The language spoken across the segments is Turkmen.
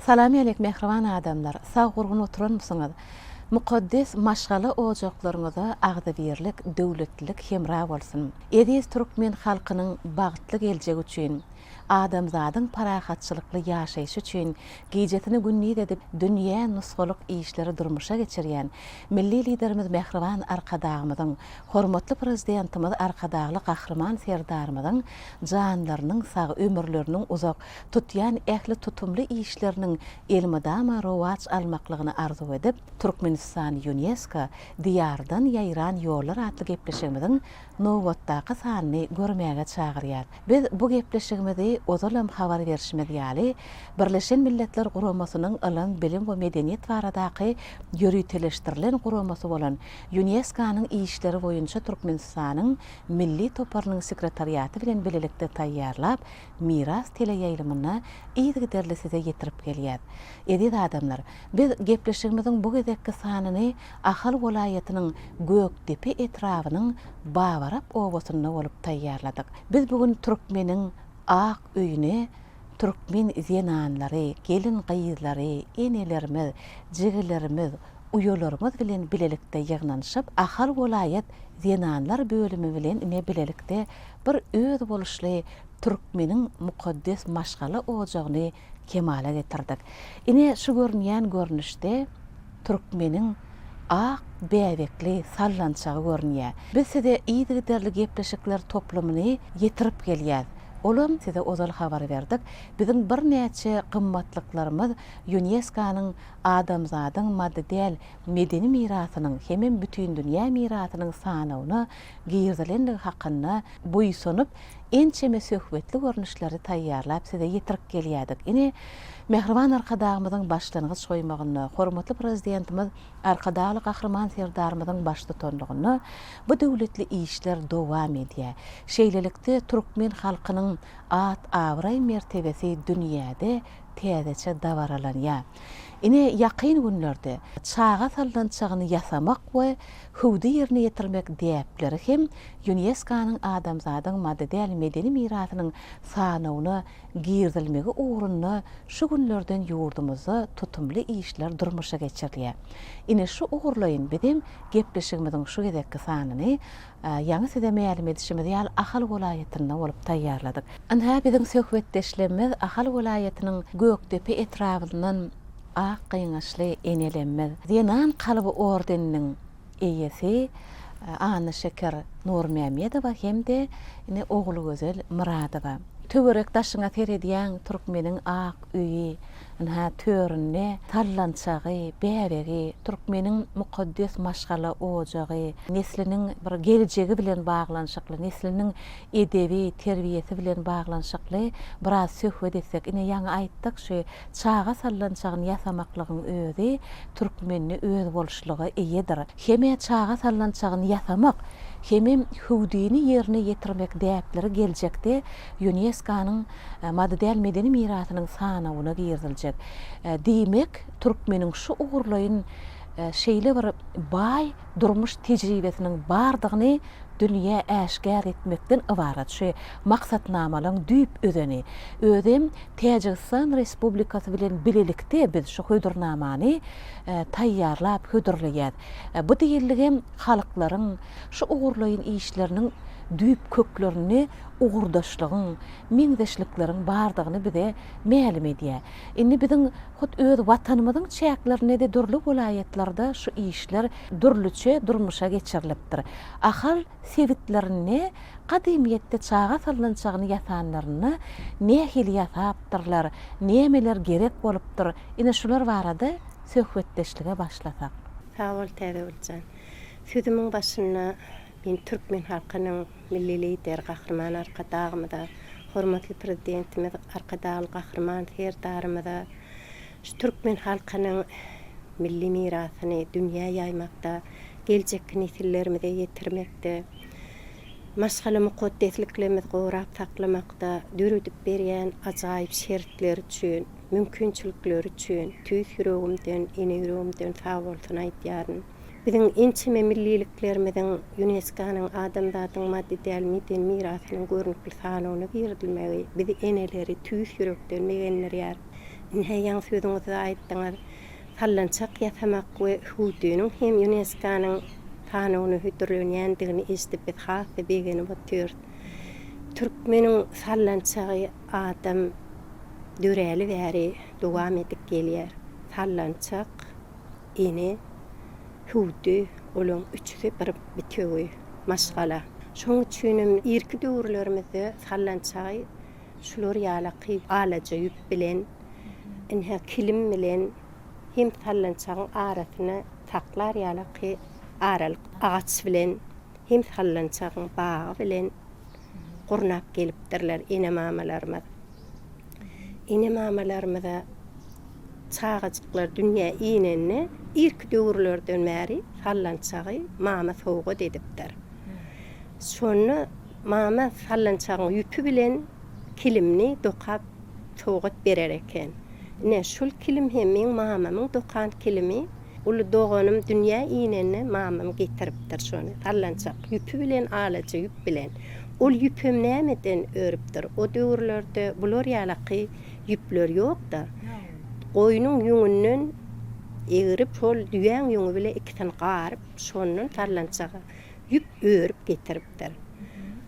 Salam älek mähriban adamlar, sag gurgun oturanmysyňyz? Mukaddes maşgala ojaklaryňyza agzybirlik, döwletlilik hemra bolsun! Eziz türkmen halkynyň bagtly geljegi üçin, adamzadyň parahatçylykly ýaşaýşy üçin gijesini gündiz edip dünýä nusgalyk işleri durmuşa geçirýän Milli Liderimiz mähriban Arkadagymyzyň, hormatly Prezidentimiz Arkadagly Gahryman Serdarymyzyň janlarynyň sag, ömürleriniň uzak, tutýan ähli tutumly işleriniň elmydama rowaç almaklygyny arzuw edip, Türkmenistan Ýunesko, Diýardan ýaýran ýollar atly gepleşigimiziň nobatdaky sanyny görmäge çagyrýar. Biz bu gepleşigimizi ozalam habar berşimiz ýaly, Birleşen Milletler Guramasynyň Ylym, bilim we medeniýet baradaky ýöriteleşdirilen guramasy bolan Ýunesko-nyň işleri boýunça Türkmenistanyň Milli toparynyň sekretariaty bilen bilelikde taýýarlap, Miras teleýaýlymynda yzygiderli size ýetirip gelýäs. Eziz adamlar, biz gepleşigimiziň bu gezekki sanyny Ahal welaýatynyň Gökdepe etrabynyň Babarap obasynda bolup taýýarladyk. Biz bu gün türkmeniň ak öýüne türkmen zenanlary, gelin-gyzlary, enelerimiz, jigilerimiz, uýalarymyz bilen bilelikde ýygnanyşyp, Ahal welaýat zenanlar bölümi bilen ine bilelikde bir özboluşly türkmeniň mukaddes maşgala ojagyny kemala getirdik. Ine şu görünýän görnüşde türkmeniň ak bäbekli sallançagy görünýär. Biz size yzygiderli gepleşikler toplumyny ýetirip gelýäs. Olam size ozal habar berdik. Biziň birnäçe gymmatlyklarymyz Ýunesko-nyň adamzadyň maddy däl medeni mirasynyň hemem bütindünýä mirasynyň sanawyna girizilendigi hakynda buýsanyp, ençeme söhbetli görnüşleri taýýarlap size ýetirip gelýärdik. Ine, mähriban Arkadagymyzyň başlangyç goýmagynda, hormatly Prezidentimiz Arkadagly Gahryman Serdarymyzyň baştutanlygynda bu döwletli işler dowam edýär. Şeýlelikde, türkmen halkynyň at-abraý-mertebesi dünýäde täzeçe dabaralanýar. Ine, ýakyn günlerde çaga sallançagyny ýasamak we hüwdi ýerine ýetirmek däpleri hem Ýunesko-nyň adamzadyň maddy däl medeni mirasynyň sanawyna girizilmegi ugrunda şu günlerden ýurdumyzda tutumly işler durmuşa geçirilýär. Ine, şu ugurlaýyn bizem gepleşigimiziň şu gezekki sanyny ýaňy size mälim edişimiz ýaly Ahal welaýatynda bolup taýýarladyk. Ynha, biziň söhbetdeşligimiz Ahal welaýatynyň Gökdepe etrabyndan ak gyňaçly enelemmiz, Zenan kalby ordeniniň eýesi Annaşeker Nurmämmedowa hem-de ine Ogulgözel Myradowa. Töwerek-daşyňa seredýäň, türkmeniň ak öýi, ynha, töründe sallançagy, bäbegi, türkmeniň mukaddes maşgala ojagy, nesliniň bir geljegi bilen baglanyşykly, nesliniň edebi, terbiýesi bilen baglanyşykly biraz söhbet etsek. Ine, ýaňy aýtdyk, şu çaga sallançagyny ýasamaklygyň özi türkmende özboluşlyga eýedir. Hem-ä çaga sallançagyny ýasamak, hemem hüwdini ýerine ýetirmek däpleri geljekde Ýunesko-nyň maddy däl medeni mirasynyň sanawyna giriziljek. Diýmek, türkmeniň şu ugurlaýyn şeýle bir baý durmuş tejribesiniň bardygyny dünýä äşgär etmekden ybarat şu maksatnamalaryň düýp özeni. Özem Täjigistan Respublikasy bilen bilelikde biz şu hödürnamany taýýarlap hödürleýäs. Bu diýildigem halklaryň şu ugurlaýyn işleriniň düýp köklerinde ugurdaşlygyň, meňzeşlikleriň bardygyny bize mälim edýär. Indi biziň hut öz Watanymyzyň çäklerinde-de dürli welaýatlarda şu işler dürlüçe durmuşa geçirilipdir. Ahal sebitlerinde gadymyýetde çaga sallançagyny ýasanlarynda nähili ýasapdyrlar, nämeler gerek bolupdyr, ine şular barada söhbetdeşlige başlasak. Sag bol Täzegül jan. Sözümiň başynda men türkmen halkynyň Milli Lideri Gahryman Arkadagymyza, hormatly Prezidentimiz Arkadagly Gahryman Serdarymyza şu türkmen halkynyň milli mirasyny dünýä ýaýmakda, geljekki nesillerimize ýetirmekde, maşgala mukaddesliklerimizi gorap saklamakda döredip berýän ajaýyp şertleri üçin, mümkinçilikleri üçin tüýs ýüregimden, ene ýüregimden sagbolsun aýdýaryn. Biziň ençeme milliliklerimiziň Ýunesko-nyň adamzadyň maddy däl medeni mirasynyň görnükli sanawyna girizilmegi bizi eneleri tüýs ýürekden begendirýär. Ine, ýaňy sözüňizde aýtdyňyz, sallançak ýasamak we hüwdüniň hem ÝUNESKO-nyň sanawyna hödürlenýändigini eşidip biz has-da begenip otyrys. Türkmeniň sallançagy adam döräli bäri dowam edip gelýär. Sallançak, ene, hüwdi, olaň üçüsi bir bitewi maşgala. Şonuň üçinem irki döwürlerimizde sallançagy Şular ýalaky alaja ýüp bilen, ynha kilim bilen hem sallançagyň arasyny saklar ýalaky aralyk agaç bilen hem sallançagyň bagy bilen gurnap gelipdirler ene-mamalarymyz. Ene-mamalarymyza çagajyklar dünýä inende irki döwürlerden bäri sallançagy mama sowgat edipdir. Şonda mama sallançagyň ýüpi bilen kilimini dokap sowgat berer eken. Ine, şul kilim hem meň mamamyň dokan kilimi. Uly doganym dünýä inende mamam getiripdir şony. Sallançak ýüpi bilen, alaja ýüp bilen. Ol ýüpem nämeden örüpdir? O döwürlerde bular ýalaky ýüpler ýok-da. Goýnuň ýüňünden egrip, şol düýäň ýüňi bile ikisini garyp, şondan sallançaga ýüp örüp getiripdir.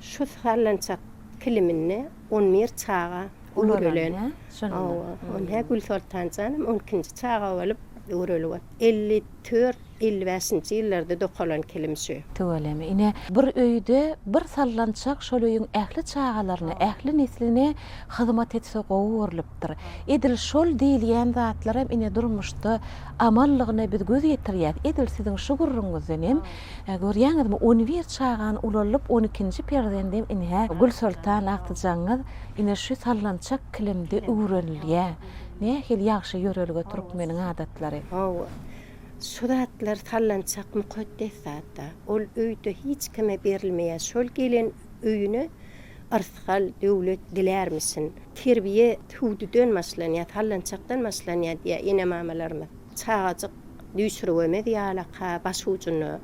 Şu sallançak kiliminde on bir çaga öwrülen. Hawa, onda Gülsoltan janam on ikinji çaga bolup öwrülip ot. 54, 55-nji ýyllarda dokalan kilim şu. Tüweleme. Ine, bir öýde bir sallançak şol öýüň ähli çagalaryna, ähli nesline hyzmat etse gowy görlüpdir. Edil şol diýilýän zatlaram ine durmuşda amallygyna biz göz ýetirýäs. Edil siziň şu gürrüňiňizden hem Görýäňizmi, on bir çagany ulaldyp, on ikinji perzendem ine, Gülsoltan agtyjagyňyz ine şu sallançak kilimde öwrenilýär. Nähili ýagşy ýörelge türkmeniň adatlary. Hawa, şu zatlar sallançak mukaddes zat-da. Ol öýde hiç kime berilmeýär. Şol gelen öýüne yrsgal, döwlet dilärmişin. Terbiýe hüwdüden başlanýar, sallançakdan başlanýar diýýär ene-mamalarymyz. Çagajyk Düýşürgemez ýalaka başujunda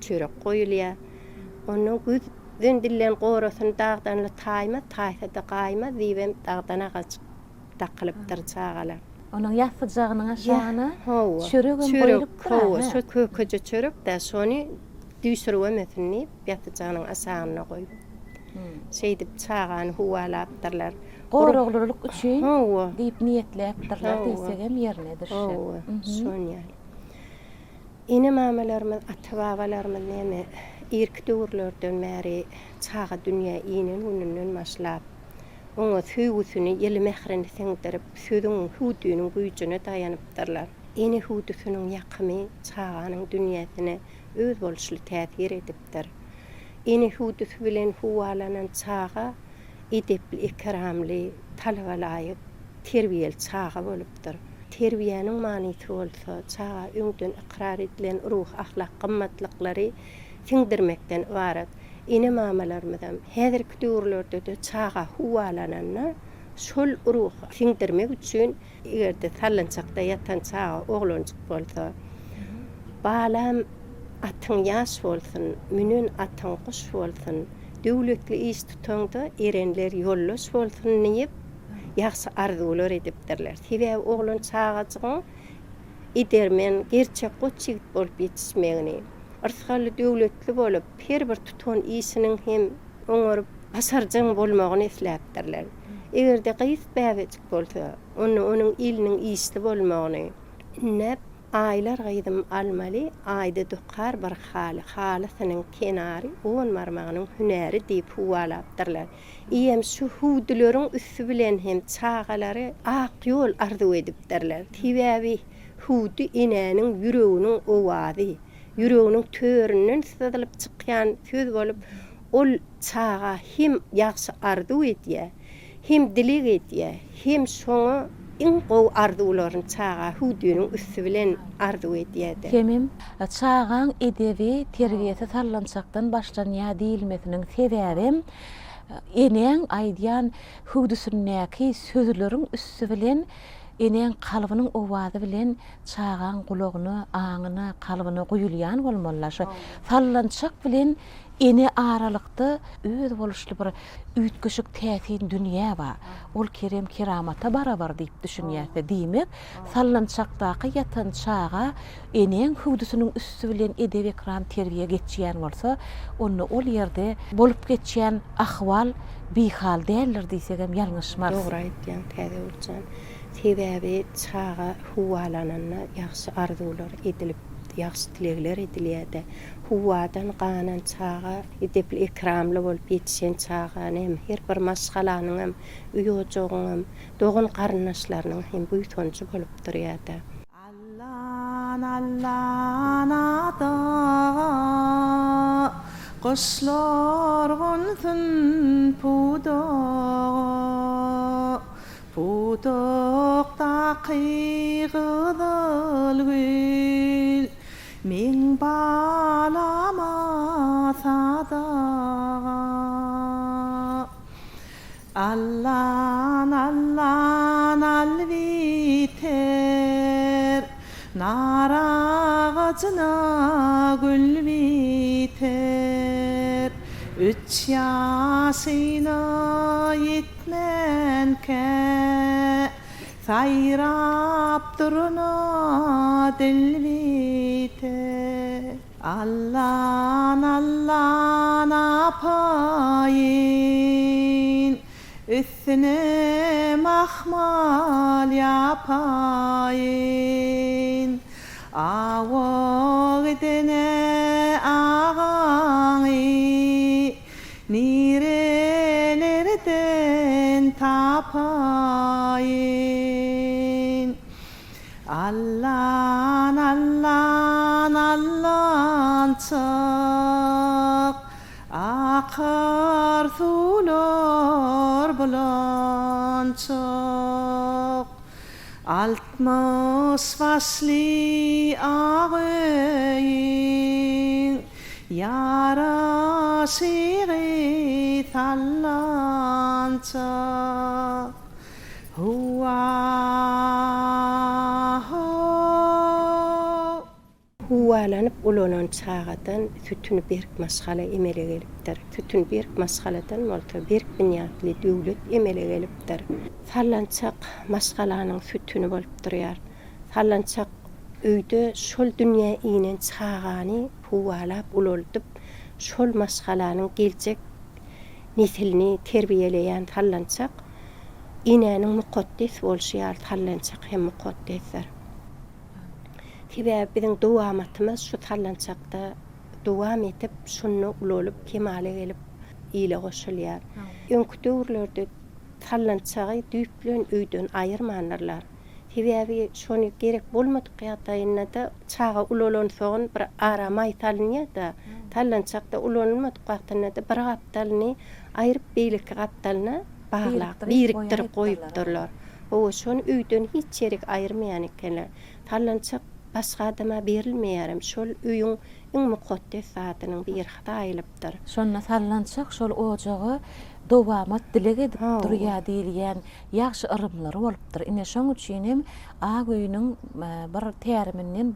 çörek goýulýar. Ondan güzden-dilden gorasyn dagdanly taýmaz, taýsa-da gaýmaz diýibem dagdan agaç dakylypdyr çagalar. Onuň ýassyjagynyň aşagyna çöregem goýlupdyr-a, hä? Hawa, şo kökeje çörek-dä, şony düýşürgemesin diýip, ýassyjagynyň aşagynda goýup, şeýdip çagany huwwalapdyrlar. Goraglylyk üçin diýip niýetläpdirler diýsegem ýerine düşjek. Hawa, şon ýaly. Ene-mamalarymyz, ata-babalarymyz näme, irki döwürlerden bäri çaga dünýä inen gününden başlap, oňa söýgüsini, ýyly mährini siňdirip, sözüň, hüwdüniň güýjüne daýanypdyrlar. Ene hüwdüsiniň ýakymy çaganyň dünýäsine özboluşly täsir edipdir. Ene hüwdüsi bilen huwwalanan çaga edepli-ekramly, talaba laýyk, terbiýeli çaga bolupdyr. Terbiýäniň manysy bolsa, çaga öňden ykrar edilen ruhy-ahlak gymmatlyklary siňdirmekden ybarat. Ene-mamalarymyzam häzirki döwürlerde-de çaga huwwalananda, şol ruhy siňdirmek üçin Eger-de sallançakda ýatan çaga oglanjyk bolsa, Balam, atyň ýaş bolsun, münen atyň guş bolsun, döwletli iş tutaňda erenler ýoldaş bolsun diýip, ýagşy arzuwlar edipdirler. Sebäbi oglan çagajygyň edermen, gerçek goç ýigit bolup ýetişmegini, yrsgally-döwletli bolup, her bir tutan işiniň hem oňaryp, başarjaň bolmagyny isläpdirler. Eger-de gyz bäbejik bolsa, onda onuň eliniň işli bolmagyny ündäp, Aýlar gyzym almaly, aýda dokar bir haly, halysynyň kenary on barmagynyň hünäri diýip huwwalapdyrlar. Iýem şu hüwdüleriň üsti bilen hem çagalary ak ýol arzuw edipdirler. Sebäbi hüwdi enäniň ýüreginiň owazy, ýüreginiň töründen syzylyp çykýan söz bolup, ol çaga hem ýagşy arzuw edýär, hem dileg edýär, hem şoňa iň gowy arzuwlaryny çaga hüwdüniň üsti bilen arzuw edýär-de. Hemem çagaň edebi, terbiýesi sallançakdan başlanýar diýilmesiniň sebäbem, enäň aýdýan hüwdüsindäki sözleriň üsti bilen. Enäň kalbynyň owazy bilen çagaň gulagyna, aňyna, kalbyna guýulýan bolmaly-la. Şo sallançak bilen ene aralykda özboluşly bir üýtgeşik täsin dünýä bar. Ol kerem-keramata barabar diýip düşünýäs-de. Diýmek, sallançakdaky ýatan çaga enäň hüwdüsiniň üsti bilen edep-ekram terbiýe geçýän bolsa, onda ol ýerde bolup geçýän ahwal bihal däldir diýsegem ýalňyşmarys. Dogry aýtýaň Täzegül jan. Sebäbi çaga huwalananda ýagşy arzuwlar edilip, ýagşy dilegler edilýär-de. Huwadan ganan çaga edepli-ekramly bolup ýetişen çagany hem, her bir maşgalanyňam, öý-ojagyňam, dogan-garyndaşlarynyň hem buýsanjy bolup durýar-da. Allan allan adaga Guşlar gonsun pudaga Pudakdaky gyzyl gül Meň balama sadaga. Allan allan al biter, Nar agajyna gül biter. Üç ýaşyna ýetmänkä, Saýrap duruna dil biter. Allan allan apaýyn, Üstüne mahmal ýapaýyn. Awa gidene agaňy Nirelerden tapaýyn. Allan allan allançak Akar suwlar bulançak 60 başly ak öýüň Ýaraşygy sallançak. Huwwa-how! Huwwalanyp ulanan çagadan sütüni berk maşgala emele gelipdir. Sütüni berk maşgaladan bolsa berk binýatly döwlet emele gelipdir. Sallançak maşgalanyň sütüni bolup durýar. Sallançak öýde şol dünýä inen çagany huwwalap ulaldyp, şol maşgalanyň geljek neslini terbiýeleýän sallançak Enäniň mukaddes bolşy ýaly sallançak hem mukaddesdir. Sebäbi biziň dowamatymyz şu sallançakda dowam edip, şunda ulalyp, kemala gelip, ile goşulýar. Öňki döwürlerde sallançagy düýplen öýden aýyrmandyrlar. Sebäbi şony gerek bolmadyk ýagdaýynda-da çaga ulalansoň bir ara maý salynýar-da, sallançakda ulanylmadyk wagtynda-da bir gapdalyny aýryp beýleki gapdalyna baglap, birikdirip goýupdyrlar. Hawa, şony öýden hiç ýerik aýyrmaýan ekenler. Sallançak başga adama berilmeýärem, şol öýüň iň mukaddes zadynyň biri saýylypdyr. Şonda sallançak şol ojaga dowamat dileg edip durýar diýilýän ýagşy yrymlary bolupdyr. Ine, şoň üçin hem ak öýüniň bir täriminden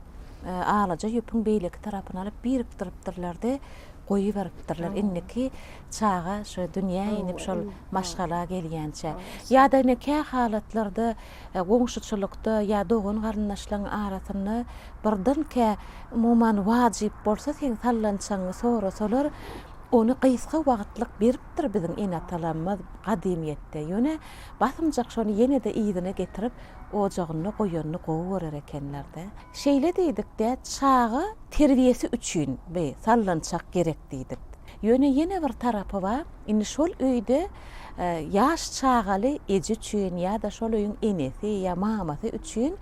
alaja ýüpüň beýleki tarapyny alyp birikdiripdirler-de, goýuberipdirler. Indiki çaga şu dünýä inip şol maşgala gelýänçä. Ýa-da ine kä halatlarda goňşuçylykda ýa dogan-garyndaşlaryň arasynda birdenkä umuman wajyp bolsa seň sallançagyňy sorasalar, ony gysga wagtlyk beripdir biziň ene-atalarymyz gadymyýetde. Ýöne basymjak şony ýene-de yzyna getirip ojagynda goýanyny gowy görer ekenler-de. Şeýle diýdik-de, çaga terbiýesi üçin bi sallançak gerek diýdik. Ýöne ýene bir tarapy bar, indi şol öýde ýaş çagaly eje üçin ýa-da şol öýüň enesi ýa mamasy üçin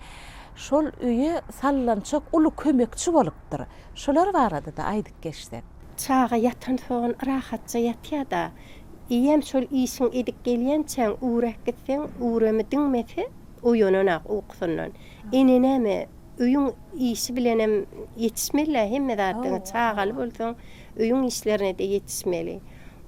şol öýe sallançak uly kömekçi bolupdyr. Şolar barada-da aýdyp geçsek. Çaga ýatansoň rahatja ýatýar-da, eýýäm şol işiň edip gelýänçäň üwräp gitseň, üwremi diňmese, oýananak ukusyndan. Ene näme, öýüň işi bilenem ýetişmeli-dä hemme zatdan, çagaly bolsaň, öýüň işlerine-de ýetişmeli.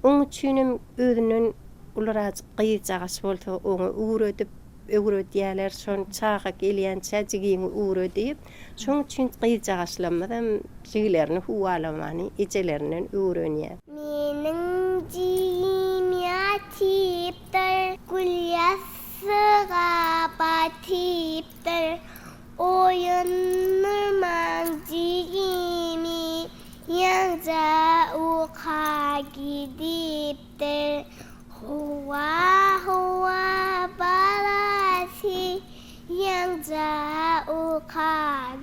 Oň üçinem özünden ulurajyk gyzjagaş bolsa, oňa öwredip. öwredýärler, şony çaga gelýänçä jigiňi üwre diýip. Şoň üçin gyzjagaşlarymyzam jigilerini huwalamany ejelerinden öwrenýär. Meniň jigim ýatypdyr, gül ýassyga batypdyr. Oýandyrmaň jigimi, ýaňja uka gidipdir. Howa, howa, balasy, ýaňja uka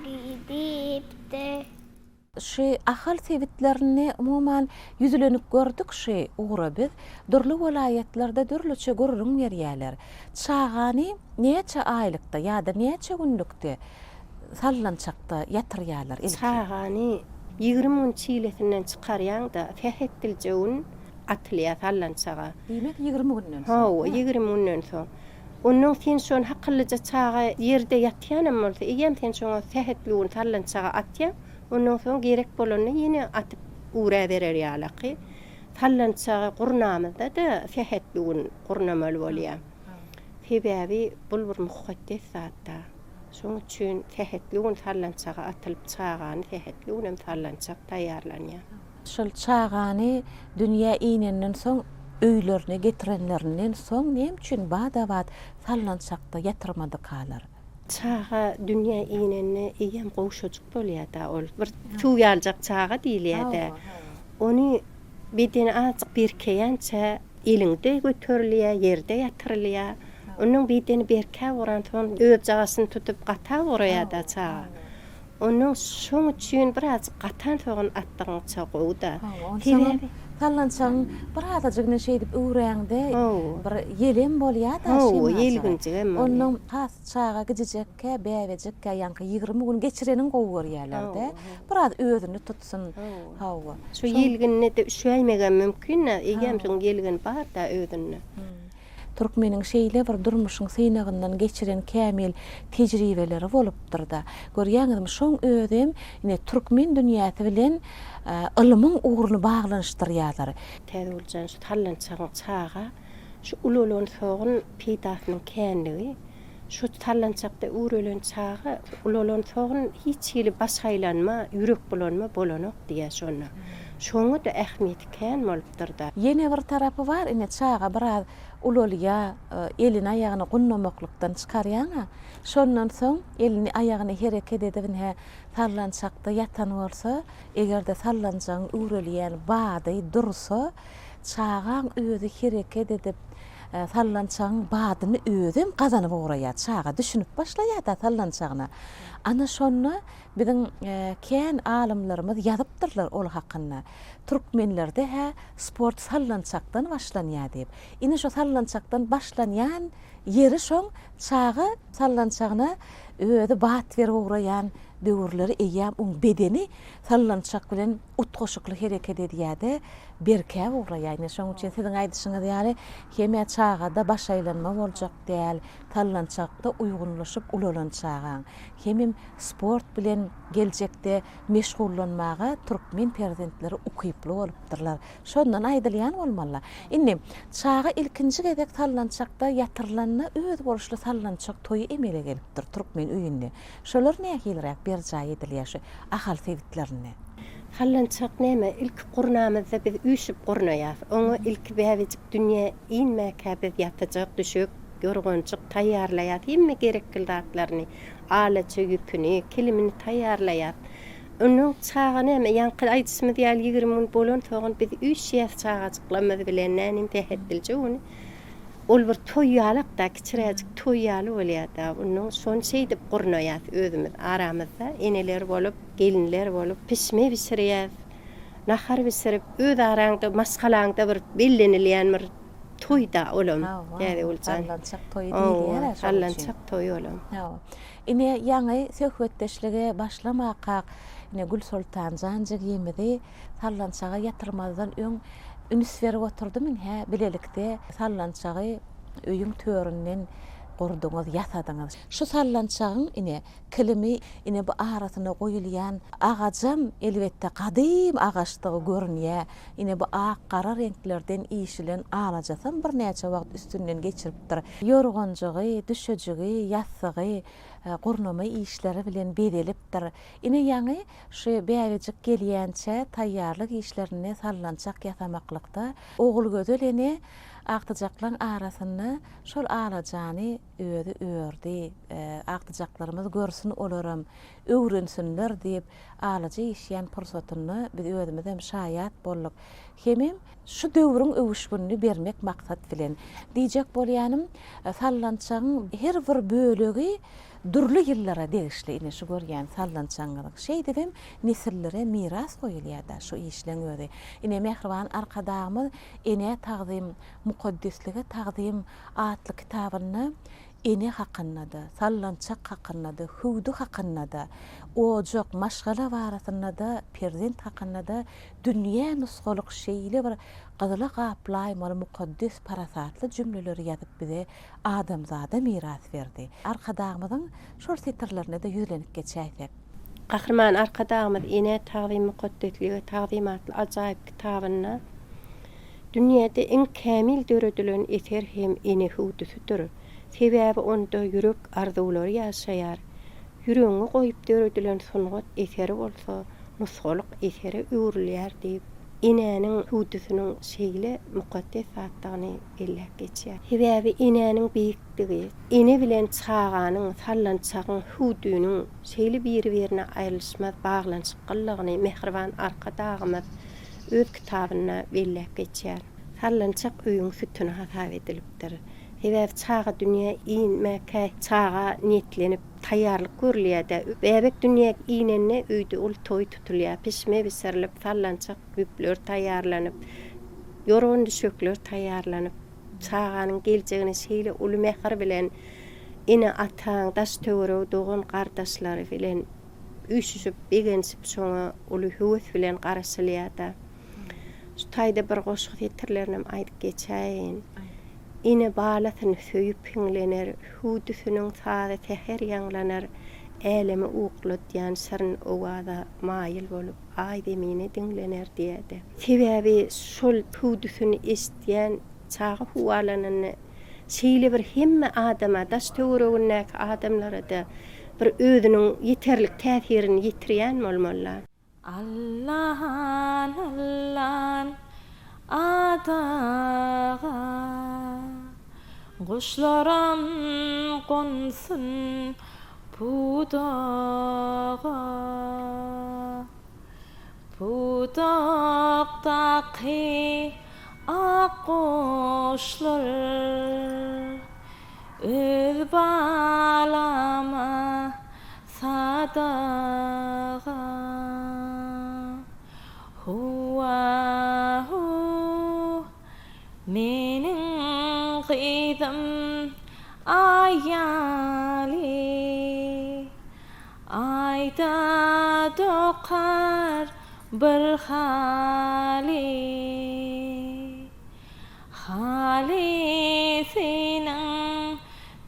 gidipdir. Şu Ahal sebitlerinde umuman ýüzlenip gördük şu ugra biz. Dürli welaýatlarda dürlüçe gürrüň berýärler. Çagany näçe aýlykda ýa-da näçe günlükde sallançakda ýatyrýarlar ilki? Çagany 20 gün çilesinden çykarýaň-da, sähetdilje gün atylýar sallançaga. Diýmek, 20 günden soň. Hawa, 20 günden soň. Onnoň sen şony hakyllyja çaga ýerde ýatýanam bolsa, eýýäm sen şoňa sähetli gün sallançaga atýaň, onnoň soň gerek bolanda ýene atyp üwräberer ýalaky. Sallançagy gurnamyzda-da sähetli gün gurnamaly bolýar. Sebäbi bul bir mukaddes zat-da. Şoň üçin sähetli gün sallançaga atylyp çagany sähetli günem sallançak taýýarlanýar. Şol çagany dünýä inenden soň öýlerine getirenlerinden soň näme üçin bada-bat sallançakda ýatyrmadykalar? Çaga dünýä inende eýýäm gowşajyk bolýar-da ol. Bir suw ýalyjak çaga diýilýär-dä. Ony bedeni azajyk berkeýänçä eliňde göterilýär, ýerde ýatyrylýar. Onuň bedeni berkäp ugransoň özjagasyny tutup gatap ugraýar-da çaga. Onnoň şoň üçin birazjyk gatan sogan atdygyňça gowy-da. Hawa, onsoňam sallançagyň birazajygyny şeýdip öwräňde bir ýelem bolýa-da şemajygy. Hawa, ýelginjigem bolýa. Onnoň has çaga gijijekkä, bäbejikkä ýaňky 20 gün geçireniň gowy görýärler-de. Biraz özüni tutsun. Hawa. Şu ýelginine-de üşäýmegem mümkin-dä, eýýäm şoň ýelgini bar-da özünde. Türkmeniň şeýle bir durmuşyň synagyndan geçiren kämil tejribeleri bolupdyr-da. Görýäňizmi, şoň özem ine türkmen dünýäsi bilen ylmyň ugruny baglanyşdyrýarlar. Täzegül jan, şu sallançagyň çaga şu ulalansoň peýdasynyň känligi, şu sallançakda üwrelen çaga ulalansoň hiç hili baş aýlanma, ýürek bulanma bolanok diýýär şonda. Şoňa-da ähmiýeti kän bolupdyr-da. Ýene bir tarapy bar, ine, çaga biraz ulalýar, elini-aýagyny gundamaklykdan çykarýaň-a. Şondan soň elini-aýagyny hereket edip, ine, sallançakda ýatan bolsa, eger-de sallanjagyň üwrelýän bady dursa, çagaň özi hereket edip, sallançagyň badyny özem gazanyp ugraýar. Çaga düşünip başlaýar-da sallançagyna. Ana, şonda Biziň kän alymlarymyz ýazypdyrlar ol hakynda. Türkmenlerde-hä sport sallançakdan başlanýar diýip. Ine şo sallançakdan başlanýan ýeri şoň çaga sallançagyna özi bat berip ugraýan döwürleri eýýäm oň bedeni sallançak bilen utgaşykly hereket edýär-de, berkäp ugraýar. Ine şoň üçin siziň aýdyşyňyz ýaly hem-ä çagada baş aýlanma boljak däl, sallançakda uýgunlaşyp ulalan çagaň. Hemem sport bilen geljekde meşgullanmaga türkmen perzentleri ukyply bolupdyrlar. Şondan aýdylýan bolmaly. Indi, çaga ilkinji gezek sallançakda ýatyrylanda özboluşly sallançak toýy emele gelipdir türkmen öýünde. Şolar nähiliräk berjaý edilýär şu Ahal sebitlerinde? Sallançak näme, ilki gurnamyzda biz üýşüp gurnaýas. Oňa ilki bäbejik dünýä inmäkä biz ýatyjak düşek, Ýorganjyk taýýarlaýas, hemme gerekli zatlaryny, alaça ýüpüni, kilimini taýýarlaýas. Onnoň çaga näme, ýaňky aýdyşymyz ýaly 20 gün bolansoň biz üýşýäs çagajyklarymyz bilen, nänim sähetdilje güni. Ol bir toý ýalak-da, kiçiräjik toý ýaly bolýar-da. Onnoň şony şeýdip gurnaýas özümiz aramyzda, eneler bolup, gelinler bolup, pişme bişirýäs, nahar bişirip, öz araňda, maşgalaňda bir bellenilýän bir Toý-da olam, Täzegül jan. Sallançak toýy diýilýär-ä şonuň üçin. Sallançak toýy olam. Hawa. Ine, ýaňy söhbetdeşlige başlamakak, ine, Gülsoltan jan jigimizi sallançaga ýatyrmazdan öň üns berip oturdym, ine, bilelikde sallançagy öýüň töründen. gurduňyz, ýasadyňyz. Şu sallançagyň, ine, kilimi, ine, bu arasyna goýulýan agajam, elbetde, gadym agaçdygy görünýär. Ine, bu ak-gara reňklerden işilen alajasam birnäçe wagt üstünden geçiripdir. Ýorganjygy, düşejigi, ýassygy gurnama işleri bilen bezelipdir. Ine, ýaňy şu bäbejik gelýänçä taýýarlyk işlerinde sallançak ýasamaklykda Ogulgözel ene agtyjaklaň arasynda şol alajany özi ördi. Agtyjaklarymyz görsün olaram, öwrensinler diýip, alaja işýän pursatynda biz özümizem şaýat bolduk. Hemem şu döwrüň öwüşginini bermek maksat bilen. Diýjek bolýanym, sallançagyň her bir bölegi dürli ýyllara degişli, ine şu görýän sallançagyňyzyň. Şeýdibem nesillere miras goýulýar-da şu işleň özi. Ine, mähriban Arkadagymyz Enä tagzym, mukaddeslige tagzym atly kitabynda ene hakynda-da, sallançak hakynda-da, hüwdi hakynda-da, ojak, maşgala barasynda-da, perzent hakynda-da dünýä nusgalyk şeýle bir gyzyla gaplaýmaly mukaddes parasatly jümleleri ýazyp bize adamzada miras berdi. Arkadagymyzyň şol setirlerine-de ýüzlenip geçäýsek. Gahryman Arkadagymyz Enä tagzym mukaddeslige tagzym atly ajaýyp kitabynda, Dünýäde iň kämil döredilen eser hem ene hüwdüsidir. Sebäbi onda ýürek arzuwlary ýaşaýar. Ýüregiňi goýup döredilen sungat eseri bolsa nusgalyk esere öwrülýär diýip, enäniň hüwdüsiniň şeýle mukaddes zatdygyny belläp geçýär. Sebäbi enäniň beýikdigi, ene bilen çaganyň, sallançagyň, hüwdüniň şeýle biri-birine aýrylyşmaz baglanyşyklylygyny mähriban Arkadagymyz öz kitabynda belläp geçýär. Sallançak öýüň sütüni hasap edilipdir. Sebäbi çaga dünýä inmäkä çaga niýetlenip taýýarlyk görülýär-dä. Bäbek dünýä inende öýde uly toý tutulýar. Pişme bişirilip, sallançak ýüpler taýýarlanyp, ýorgan-düşekler taýýarlanyp, çaganyň geljegine şeýle uly mähir bilen ene-ataň, daş-töweregi, dogan-gardaşlary bilen üýşüşip, begenişip şoňa uly höwes bilen garaşylýar-da. Şu taýda bir goşgy setirlerinem aýdyp geçäýeýin. Ene balasyny söýüp hiňlener, Hüwdüsiniň sazy säher ýaňlanar, Älemi ukladýan şirin owaza Maýyl bolup, Aý zemine diňlener diýýär-de. Sebäbi şol hüwdüsini eşidýän çaga huwalananda şeýle bir hemme adama, daş-töweregindäki adamlara-da bir özüniň ýeterlik täsirini ýetirýän bolmaly-da. Allan allan adaga Guşlaram gonsun pudaga Pudakdaky ak guşlar Öz balama Sadaga Huwa-hu meniň gyzym Aý ýaly Aýda dokar bir haly Halysynyň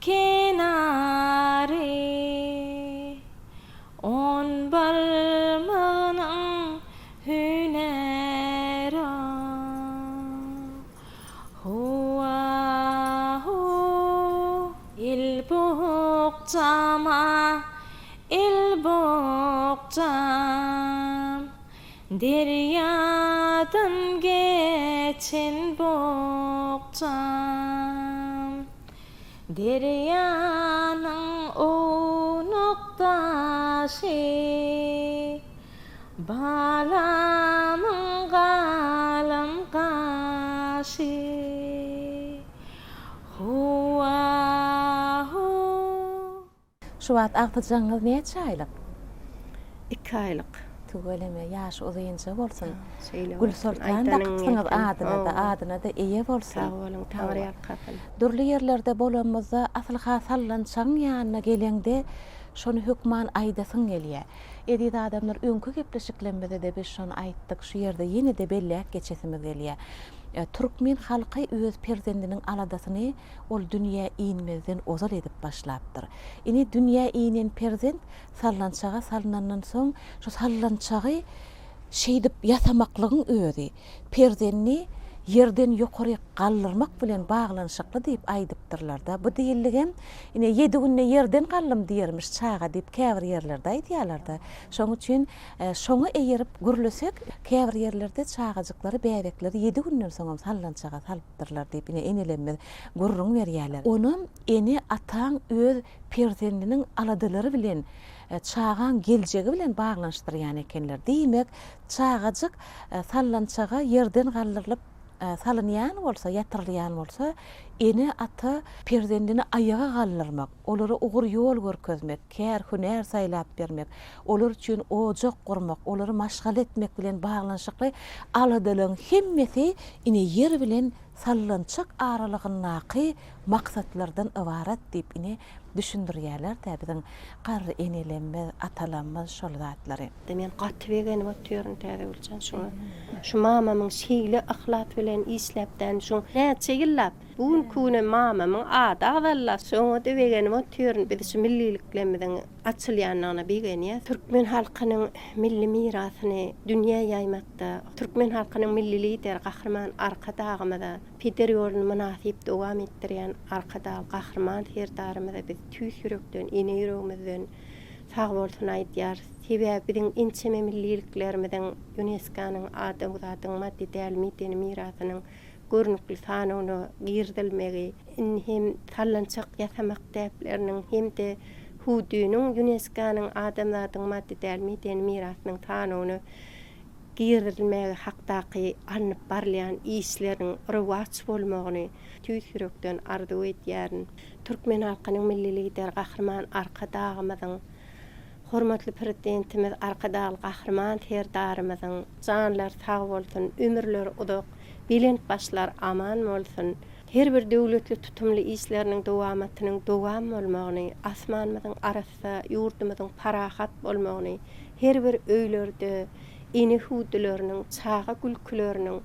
kenary, On barmagynyň hüneri. Huwa-hu, el bukjama, el bukjam. Derýadan geçen bukjam, Derýanyň ownuk daşy, Balamyň galam gaşy. Huwa-hu. Şu wagt agtyjagyňyz näçe aýlyk? Iki aýlyk. Tüweleme, ýaşy uzynja bolsun. Şeýle bolsun. Gülsoltan dakypsyňyz adyna-da, adyna-da eýe bolsun. Sag boluň, Taňry ýalkasyn. Dürli ýerlerde bolanymyzda, asyl-ha sallançagyň ýanyna geleňde, şony hökman aýdasyň gelýär. Eziz adamlar, öňki gepleşiklerimizde-de biz şony aýtdyk, şu ýerde ýene-de belläp geçesimiz gelýär. Türkmen halky öz perzendiniň aladasyny ol dünýä inmezden ozal edip başlapdyr. Ine, dünýä inen perzent sallançaga salnandan soň, şu sallançagy şeýdip ýasamaklygyň özi perzendi ýerden ýokaryk galdyrmak bilen baglanyşykly diýip aýdypdyrlar-da. Bu diýildigem, ine, ýedi günde ýerden galdym diýermiş çaga diýip käbir ýerlerde aýdýarlar-da. Şonuň üçin şoňa eýerip gürlesek, käbir ýerlerde çagajyklary, bäbekleri ýedi günden soňam sallançaga salypdyrlar diýip, ine, enelerimiz gürrüň berýärler. Onam ene-ataň öz perzendiniň aladalary bilen, çagaň geljegi bilen baglanyşdyrýan ekenler. Diýmek, çagajyk sallançaga ýerden galdyrylyp salynýan bolsa, ýatyrylýan bolsa, ene-ata perzendini aýaga galdyrmak, olara ugur-ýol görkezmek, kär-hünär saýlap bermek, olar üçin ojak gurmak, olary maşgala etmek bilen baglanyşykly aladalaryň hemmesi ine ýer bilen sallançak aralygyndaky maksatlardan ybarat diýip ine düşündirýärler-dä biziň garry enelemmiz, atalamyz şol zatlary. Men gaty begenip otyryn Täzegül jan şuňa. Şu mamamyň şeýle yhlas bilen işläpdäni şuň näçe ýyllap bu günki günem mamamyň ady agzalda şoňa-da begenip otyryn biz şu milliliklerimiziň açylýandygyna begenýäs. Türkmen halkynyň milli mirasyny dünýä ýaýmakda türkmen halkynyň Milli Lideri Gahryman Arkadagymyza, peder ýoluny mynasyp dowam etdirýän Arkadagly Gahryman Serdarymyza biz tüýs ýürekden, ene ýüregimizden sagbolsun aýdýarys. Sebäbi biziň ençeme milliliklerimiziň ÝUNESKO-nyň adamzadyň maddy däl medeni mirasynyň görnükli sanawyna girizilmegi, indi hem sallançak ýasamak däpleriniň hem-de hüwdüniň ÝUNESKO-nyň adamzadyň maddy däl medeni mirasynyň sanawyna girizilmegi hakdaky alnyp barylýan işleriň rowaç bolmagyny tüýs ýürekden arzuw edýärin. Türkmen halkynyň Milli Lideri Gahryman Arkadagymyzyň, Hormatly Prezidentimiz Arkadagly Gahryman Serdarymyzyň janlary sag bolsun, ömürleri uzak, belent başlary aman bolsun! Her bir döwletli tutumly işleriniň dowamatynyň dowam bolmagyny, asmanymyzyň arassa, ýurdumyzyň parahat bolmagyny, her bir öýlerde ene hüwdüleriniň, çaga gülküleriniň,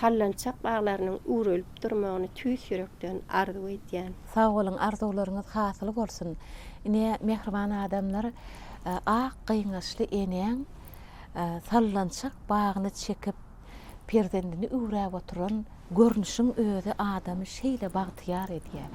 sallançak baglarynyň üwrelip durmagyny tüýs ýürekden arzuw edýän. Sag boluň arzuwlaryňyz hasyl bolsun. Ine mähriban adamlar ak gyňaçly enäň sallançak bagyny çekip perzendini üwräp oturan görnüşiň özi adamy şeýle bagtyýar edýär.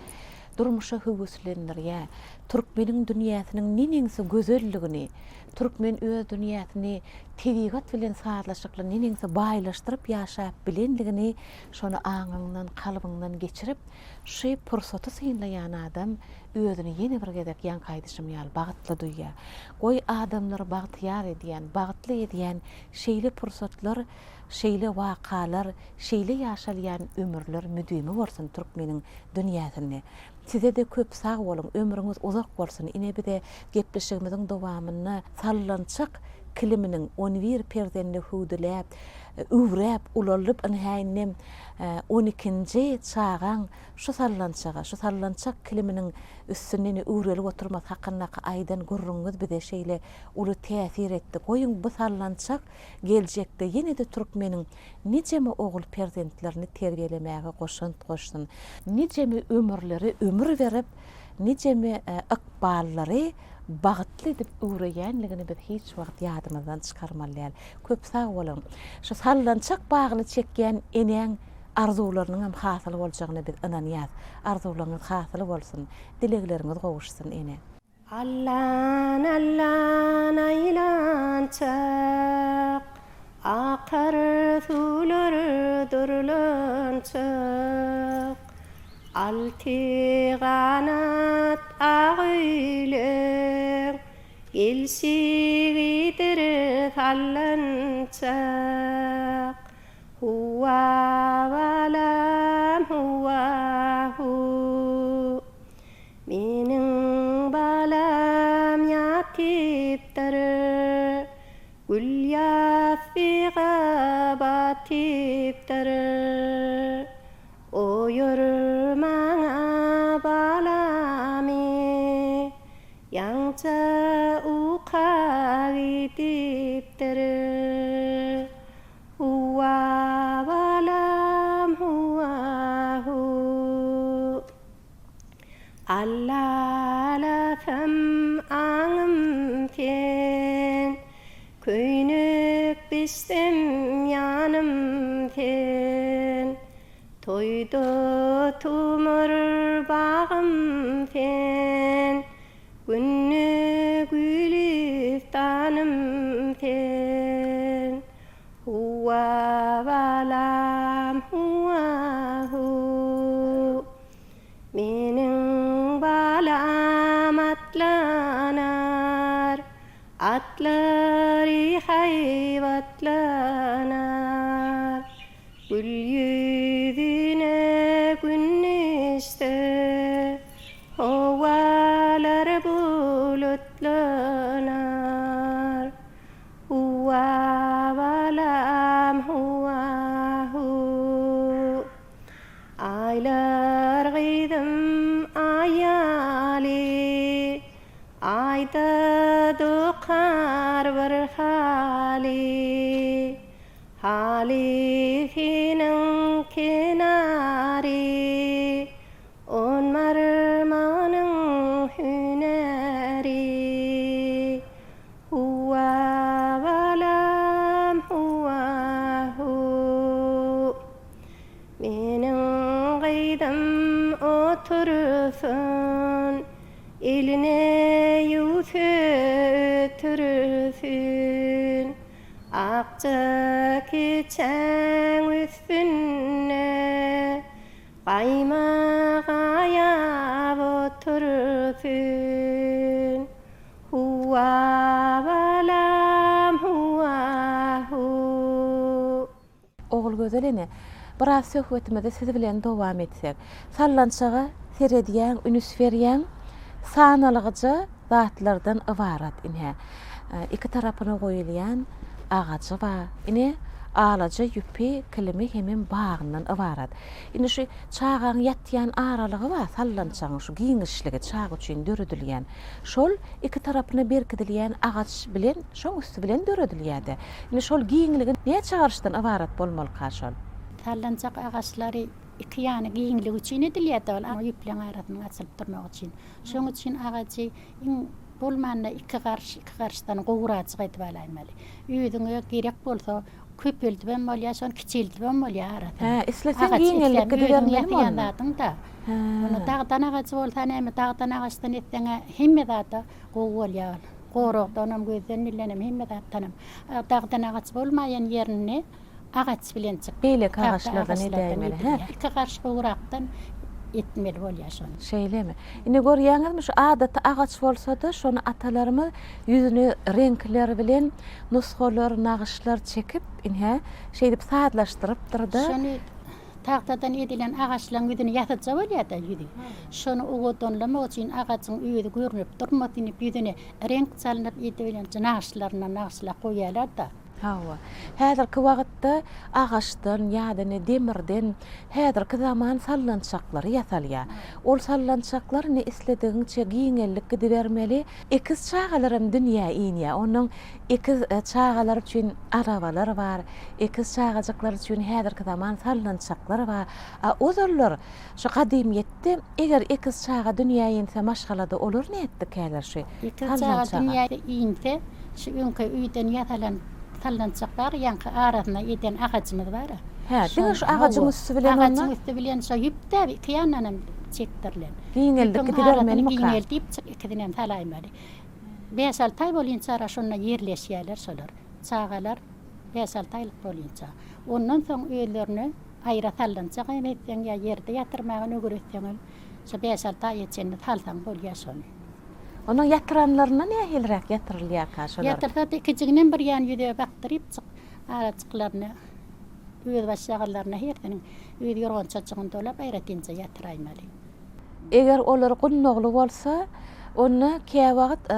Durmuşa höweslendirýär. Türkmeniň dünýäsiniň neneňsi gözelligini, türkmen öz dünýäsini tebigat bilen sazlaşykly neneňsi baýlaşdyryp ýaşap bilenligini şony aňyňdan, kalbyňdan geçirip, şu pursaty synlaýan adam özüni ýene bir gezek ýaňky aýdyşym ýaly bagtly duýýar. Goý, adamlary bagtyýar edýän, bagtly edýän şeýle pursatlar, şeýle wakalar, şeýle ýaşalýan ömürler müdimi bolsun türkmeniň dünýäsinde. Size-de köp sag boluň, ömrüňiz uzak bolsun, ine bize gepleşigimiziň dowamynda sallançak kiliminiň on bir perzendi hüwdüläp, üwräp, ulaldyp ynha indem on ikinji çagaň şu sallançaga, şu sallançak kiliminiň üstünde ine üwrelip oturmasy hakyndaky aýdan gürrüňiňiz bize şeýle uly täsir etdi. Goýuň bu sallançak geljekde ýene-de türkmeniň nijeme ogul perzentlerini terbiýelemäge goşant goşsun, nijeme ömürlere ömür berip, nijeme ykballary bagtly edip üwreýänligini biz hiç wagt ýadymyzdan çykarmaly däl. Köp sag boluň! Şu sallançak bagyny çekýän enäň arzuwlarynyňam hasyl boljagyna biz ynanýas. Arzuwlaryňyz hasyl bolsun, dilegleriňiz gowuşsyn ene! Allan allan aýlançak, Akar suwlar durlançak. Alty ganat ak öýleň, Gelşigidir sallançak. Huwa balam huwa hu. Meniň balam ýatypdyr, Gül ýassyga batypdyr. Oýar maňa balamy, Ýaňja uka gidipdir. Huwa balam, huwa. Köýnek biçsem ýanym sen. Toýda tumar bagym sen. Günde gülüstanym sen. Huwa balam huwa hu. Meniň balam atlanar, Atlary haýbatlanar. Gül ýüzüne gün düşse, Howalar bulutlanar. Huwa balam huwa hu. Aýlar gyzym aý ýaly, Aýda dokar bir haly. Halysynyň kenary, On barmagynyň hünäri. Huwa balam huwa hu. Meniň gyzym otursyn, Eline ýüwse ötürsün. Akja keçäň üstünde Gaýma gaýap otursyn. Huwa balam huwa hu. Ogulgözel ene, biraz söhbetimizi siz bilen dowam etsek. Sallançaga seredýäň, ünüs berýäň, sanalygyja zatlardan ybarat ine. Iki tarapyna goýulýan agajy bar. Ine, alaja ýüpi, kilimi hemem bagyndan ybarat. Indi şu çagaň ýatýan aralygy bar, sallançagyň şu giňişligi çaga üçin döredilýän. Şol iki tarapyna berkidilýän agaç bilen, şoň üsti bilen döredilýär-de. Indi şol giňligi näçe garyşdan ybarat bolmalyka şol? Sallançak agaçlary iki ýany giňligi üçin edilýär-de ol, ýüpleň arasynyň açylyp durmagy üçin. Şoň üçin agajy iň bolmanda iki garyş, iki garyşdan gowrajyk edip alaýmaly. Özüňe gerek bolsa köpeldibem bolýar, şony kiçeldibem bolýar arasyny. Hä, isleseň giňeldik gidibermelimi onda? Özüň ýasaýan zadyň-da. Ony dagdan agajy bolsa näme, dagdan agaçdan etseň-ä hemme zada gowy bolýar ol. Goragdanam, gözden-dildenem, hemme zatdanam. Dagdan agaç bolmaýan ýerinde agaç bilen çyk. Beýleki agaçlardan edäýmeli, hä? Iki garyş gowrakdan etmeli bolýar şony. Şeýlemi? Indi görýäňizmi, şu adaty agaç bolsa-da, şony atalarymyz ýüzüne reňkler bilen nusgalar, nagyşlar çekip, ine, şeýdip sazlaşdyrypdyr-da. Şony tagtadan edilen agaçlaryň ýüzüni ýasyja bolýar-da ýüzi. Şony owadanlamak üçin agajyň özi görnüp durmasyn diýip, ýüzüne reňk çalnyp edilen nagyşlaryndan nagyşlap goýýarlar-da. Hawa. Häzirki wagtda agaçdan ýa-da ine demirden häzirki zaman sallançaklary ýasalýar. Ol sallançaklar ine isledigiňçe giňeldik gidibermeli. Ekiz çagalaram dünýä inýär. Onuň ekiz çagalar üçin arabalar bar, ekiz çagajyklar üçin häzirki zaman sallançaklar bar. A ozallar şu gadymyýetde eger ekiz çaga dünýä inse maşgalada olar nätdikäler şu Ekiz çaga dünýä inse şu öňki öýden ýasalan sallançak bar ýaňky arasyna eden agajymyz bar-a. Hä, diňe şu agajyň üsti bilen onda? Agajyň üsti bilen şo ýüp-dä iki ýandanam çekdirilen. Giňeldip Ýüpüň gidibermelimikä? arasyny giňeldip ikisinem salaýmaly. Bäş-alty aý bolýançara şonda ýerleşýärler şolar. Çagalar bäş-alty aýlyk bolýança. Ondan soň özlerine Aýra sallançak hem etseň ýa ýerde ýatyrmaga nöwretseňem şo bäş-alty aýa çenli salsaň bolýar şony. Onuň ýatyranlarynda nähiliräk ýatyrylýarka şolar? Ýatyrsa-da ikijiginem bir ýan ýüze bakdyrypjyk arajyklaryna öz başjagazlaryna hersiniň öz ýorgançajygyny dolap aýratynja ýatyraýmaly. Eger olar gundagly bolsa, onda käwagt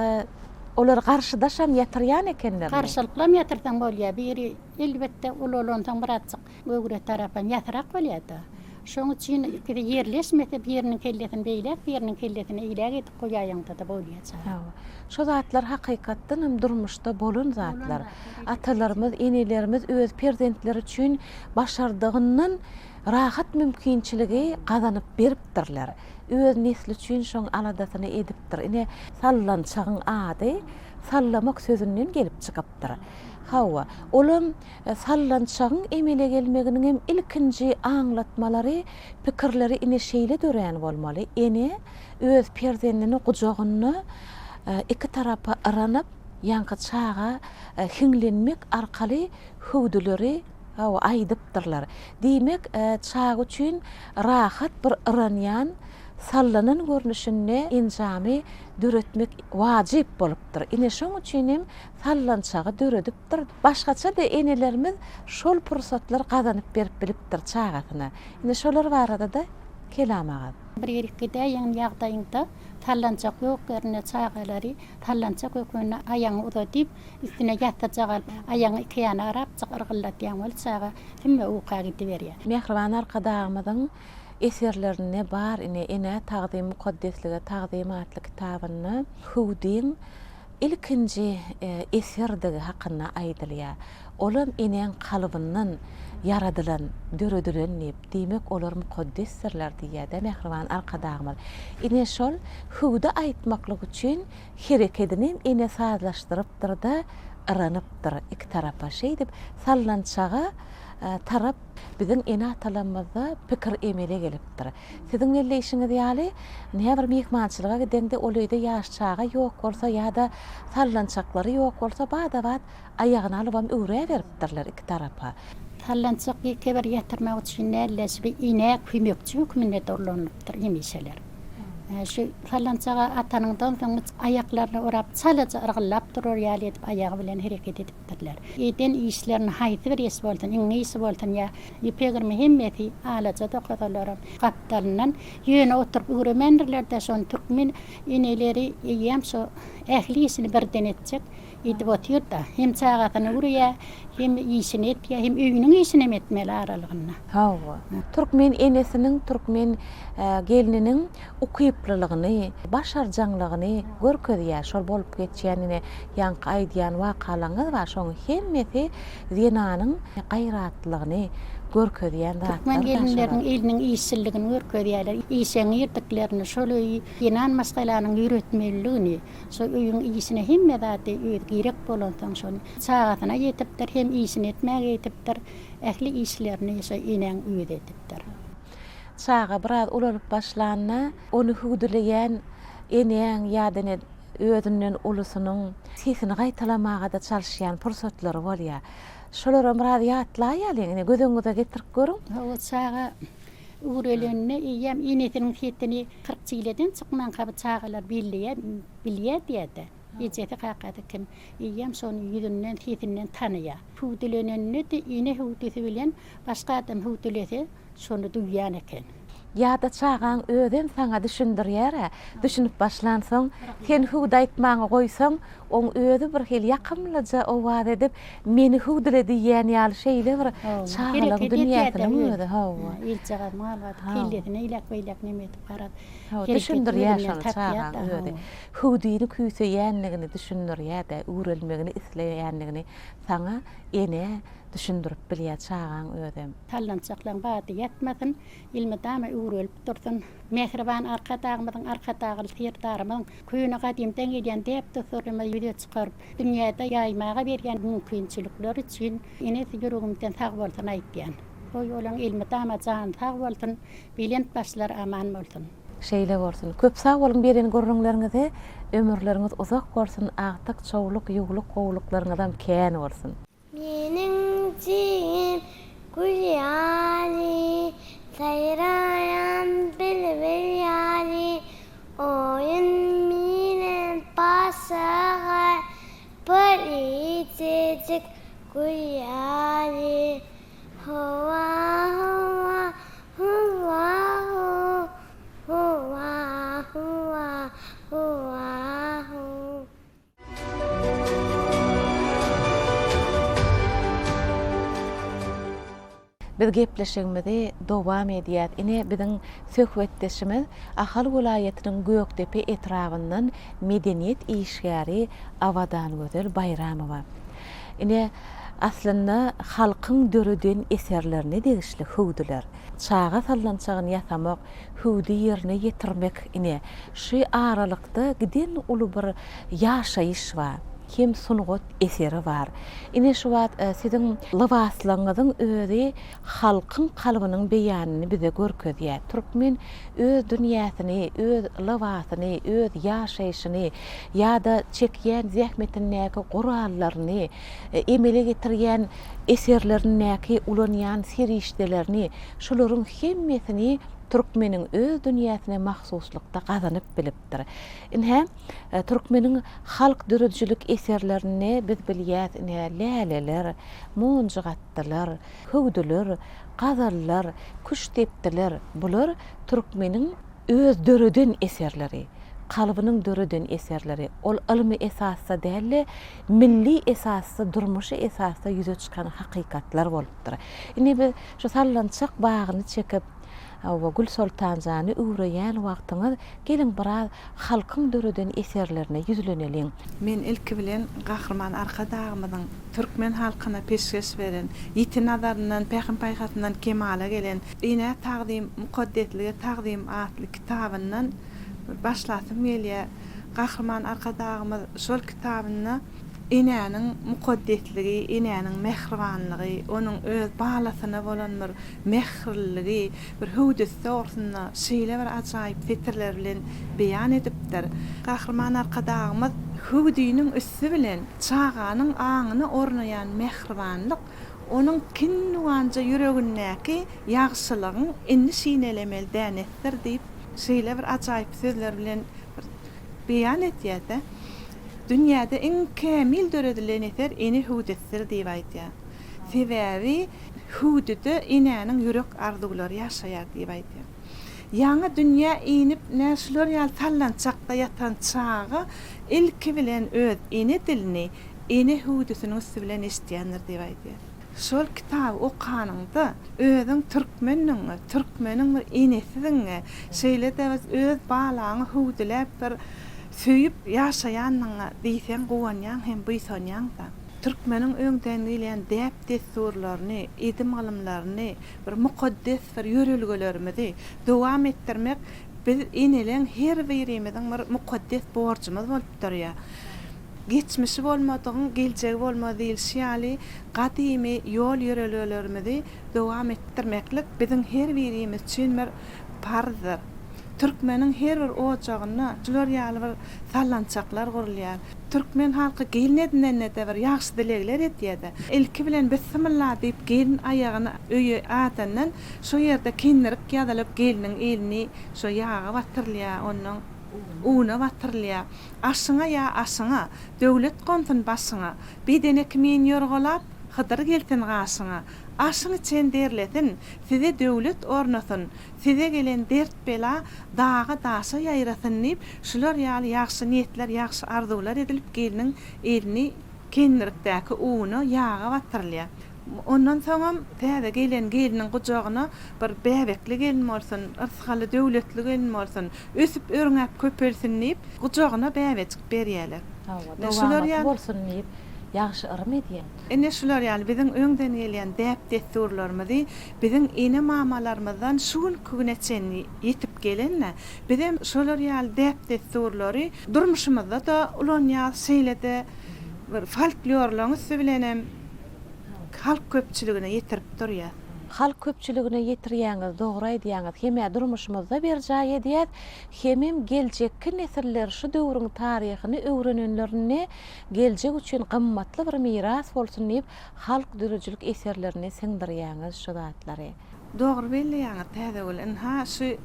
olar garşydaşam ýatyrýan ekenlermi? Garşylyklam ýatyrsaň bolýar. Biri elbetde ulalansoň birazjyk Göwre tarapam ýasyrak bolýar-da. Şoň üçin ikisi ýerleşmese biriniň kellesini beýläk, biriniň kellesini eýläk edip goýaýaňda-da bolýar çaga. Hawa. Şo zatlar hakykatdanam durmuşda bolan zatlar. Atalarymyz, enelerimiz öz perzentleri üçin başardygyndan rahat mümkinçiligi gazanyp beripdirler. Öz nesli üçin şoň aladasyny edipdir. Ine, sallançagyň ady. Sallamak sözünden gelip çykypdyr. Hawa, olam sallançagyň emele gelmeginiňem ilkinji aňlatmalary, pikirleri ine şeýle dörän bolmaly, ene öz perzendini gujagynda iki tarapa yranyp, ýaňky çaga hiňlenmek arkaly hüwdüleri, hawa, aýdypdyrlar. Diýmek, çaga üçin rahat bir yranýan, sallanan görnüşinde enjamy döretmek wajyp bolupdyr. Ine, şoň üçin hem sallançagy döredipdir. Başgaça-da enelerimiz şol pursatlar gazanyp berip bilipdir çagasyna. Ine, şolar barada-da kelam agaz. Bir ýerik gidäýen ýagdaýyňda sallançak ýok ýerinde çagalary sallançak hökmünde aýagyňy uzadyp, üstüne ýassyjak alyp, aýagyňy iki ýana yrapjyk yrgyldatýaň weli çaga sümme uka gidiberýär. Mähriban Arkadagymyzyň eserlerinde bar ine Enä tagzym mukaddeslige tagzym atly kitabynda hüwdiň ilkinji eserdigi hakynda aýdylýar. Olam enäň kalbyndan ýaradylan, döredilen diýip, diýmek olar mukaddesdirler diýýär-de mähriban Arkadagymyz. Ine şol hüwdi aýtmaklyk üçin herekedinem ene sazlaşdyrypdyr-da, yranypdyr iki tarapa. Şeýdip sallançaga tarap biziň ene-atalarymyzda pikir emele gelipdir. Siziň belleýşiňiz ýaly, näbir myhmançylyga gideňde ol öýde ýaş çaga ýok bolsa ýa-da sallançaklary ýok bolsa bada-bat aýagyny alybam öwräberipdirler iki tarapa. Sallançak ýeke bir ýatyrmak üçin däl-de, şu bir enä kömekçi hökmünde-de ulanylypdyr hemişeler. Şu sallançaga atanyňdan soň aýaklaryny orap çalaja yrgyllap durar ýaly edip aýagy bilen hereket edip. Dirler. Eden işlerini haýsy bir iş bolsun, iňňe işi bolsun ýa ýüp egirme hemmesi alaja dokasalaram gapdalyndan ýöne oturyp üwremändirler-de şony türkmen eneleri eýýäm şo ähli işini birden etjek edip otyr-da. Hem çagasyny üwreýär, hem işini etýär, hem öýüniň işinem etmeli aralygynda. Hawa. Türkmen enesiniň, türkmen gelniniň ukyplylygyny, başarjaňlygyny görkezýär. Şol bolup geçýän ine ýaňky aýdýan wakalaryňyz bar, şoň hemmesi zenanyň gaýratlylygyny görkezýän zatlar Türkmen gelinleriniň eliniň işçiligini görkezýärler. Işeňňirdiklerini, şol öýi zenan maşgalanyň ýöretmeliligini, şo öýüň işine hemme zady özi gerek bolansoň şony çagasyna ýetipdir, hem işini etmäge ýetipdir, ähli işlerini şo enäň özi edipdir. Çaga biraz ulalyp başlanda, ony hüwdüleýän enäň ýa-da ene özünden ulusynyň sesini gaýtalamaga-da çalyşýan pursatlary bolýar. Şolaram biraz ýatlaýalyň, ine, göz öňüňize getirip görüň. Hawa, çaga üwrelende eýýäm enesiniň sesini 40 çileden çykmanka bu çagalar belleýär, bilýär diýýär-de. Ejesi, kakasy kim, eýýäm şony ýüzünden, sesinden tanaýar. Hüwdülenende-de ene hüwdüsi bilen başga adam hüwdülese, şony duýýan eken. Ýa-da çagaň özem saňa düşündirýär-ä, düşünip başlansoň, sen hüwdi aýtmaňy goýsaň, oň özi bir hili ýakymlyja owaz edip, meni hüwdüle diýýän ýaly şeýle bir çagalaryň dünýäsiniň özi, hawa. Eljagaz malgazyp, kellesini eýläk-beýläk neme edip garaz, Düşündirýär şony çagaň özi. Hüwdini küýseýänligini düşündirýär-de, üwrelmegini isleýänligini saňa ene düşündirip bilýär çagaň özem. Sallançaklaň bady ýatmasyn, elmydama üwrelip dursun. Mähriban Arkadagymyzyň, Arkadagly Serdarymyzyň köne gadymdan gelýän däp-dessurlarymyzy ýüze çykaryp, dünýäde ýaýmaga berýän mümkinçilikleri üçin enesi ýüregimden sagbolsun aýtýan. Goý, olaň elmydama jany sag bolsun, belent başlary aman bolsun. Şeýle bolsun. Köp sag boluň beren gürrüňleriňize ömürleriňiz uzak bolsun agtyk çowluk ýuwluk gowluklaryňyzam kän bolsun. Meniň jigim gül ýaly, Saýraýan bilbil ýaly, Oýun bilen başagaý, Bir ijejik gül ýaly. Howa, howa, huwa, hu, Huwa, huwa, huwa, hu. Biz gepleşigimizi dowam edýäs. Ine, biziň söhbetdeşimiz Ahal welaýatynyň Gökdepe etrabyndan medeniýet işgäri Abadangözel Baýramowa. Ine, aslynda halkyň döreden eserlerine degişli hüwdüler. Çaga sallançagyny ýasamak, hüwdi ýerine ýetirmek, ine, şu aralykda giden uly bir ýaşaýyş bar. hem sungat eseri bar. Ine şu wagt siziň lybaslaryňyzyň özi halkyň kalbynyň beýanyny bize görkezýär. Türkmen öz dünýäsini, öz lybasyny, öz ýaşaýşyny ýa-da çekýän zähmetindäki gurallaryny, emele getirýän eserlerindäki ulanýan serişdelerini, şularyň hemmesini türkmeniň öz dünýäsine mahsuslykda gazanyp bilipdir. Ine, türkmeniň halk döredijilik eserlerinde biz bilýäs, ine, läleler, monjugatdylar, hüwdüler, gazallar, küştdepdiler, bular türkmeniň öz döreden eserleri, kalbynyň döreden eserleri. Ol ylmy esasda däl-de, milli esasda, durmuşy esasda ýüze çykan hakykatlar bolupdyr. Indi biz şu sallançak bagyny çekip, hawa, Gülsoltanjany öwreýän wagtyňyz, geliň biraz halkyň döreden eserlerine ýüzleneliň. Men ilki bilen Gahryman Arkadagymyzyň türkmen halkyna peşgeş beren, ýiti nazaryndan, pähim-paýhasyndan kemala gelen Enä tagzym, mukaddeslige tagzym atly kitabyndan bir başlasym gelýär. Gahryman Arkadagymyz şol kitabynda enäniň mukaddesligi, enäniň mähribanlygy, onuň öz balasyna bolan bir mähirliligi bir hüwdüsi dogrusynda şeýle bir ajaýyp setirler bilen beýan edipdir. Gahryman Arkadagymyz hüwdüniň üsti bilen çaganyň aňyna ornaýan mähribanlyk onuň kinniwanja ýüregindäki ýagşylygyň indi şinelemeli dänesidir diýip, şeýle bir ajaýyp sözler bilen bir beýan edýär-de, Dünýäde iň kämil döredilen eser ene hüwdüsidir diýip aýdýar. Sebäbi hüwdüde enäniň ýürek arzuwlary ýaşaýar diýip aýdýar. Ýaňy dünýä inip, nä şular ýaly sallançakda ýatan çaga ilki bilen öz ene dilini ene hüwdüsiniň üsti bilen eşidýändir diýip aýdýar. Şol kitaby okanyňda, özüň türkmendigiňe, türkmeniň bir enesidigiňe, şeýle-de öz balaňy hüwdüläp bir söýüp ýaşaýandygyňa diýseň guwanýaň hem buýsanýaň-da. Türkmeniň öňden gelýän däp-dessurlaryny, edim-gylymlaryny, bir mukaddes bir ýörelgelerimizi dowam etdirmek biz eneleň her birimiziň bir mukaddes borjumyz bolup durýar. Geçmişi bolmadygyň geljegi bolmaz diýlişi ýaly, gadymy ýol-ýörelgelerimizi dowam etdirmeklik biziň her birimiz üçin bir parzdyr. Türkmeniň her bir ojagynda şular ýaly bir sallançaklar gurulýar. Türkmen halky gelin edinende-de bir ýagşy dilegler edýär-de. Ilki bilen Bissimylla diýip gelin aýagyny öýe adandan şo ýerde kendirik ýazylyp gelniň elini şo ýaga batyrylýar, onnoň una batyrylýar. Aşyňa ýa aşyňa, Döwlet gonsun başyňa, Bedene kimin ýorgalap, Hydyr gelsin gaşyňa. Aşyň içen derlesin, Size döwlet ornasyn, Size gelen dert-bela daga-daşa ýaýrasyn diýip, şular ýaly ýagşy niýetler, ýagşy arzuwlar edilip gelniň elini kendirikdäki una, ýaga batyrylýar. Ondan soňam täze gelen gelniň gujagyna bir bäbekli gelin bolsun, yrsgally, döwletli gelin bolsun, ösüp-örňäp köpelsin diýip, gujagyna bäbejik berýärler. Hawa, dowamaty bolsun diýip, ýagşy yrym edýär. Ine, şular ýaly biziň öňden gelýän däp-dessurlarymyzy biziň ene-mamalarymyzdan şu günki güne çenli ýetip gelen-de, bizem şolar ýaly däp-dessurlary durmuşymyzda-da ulanýarys, şeýle-de bir folklorlaryň üsti bilenem halk köpçüligine ýetirip durýas. Halk köpçüligine ýetirýäňiz, dogry aýdýaňyz. Hem-ä durmuşymyzda berjaý edýäs, hemem geljekki nesiller şu döwrüň taryhyny öwrenenlerinde geljek üçin gymmatly bir miras bolsun diýip halk döredijilik eserlerine siňdirýäňiz şu zatlary. Dogry belleýäňiz Täzegül, ynha şu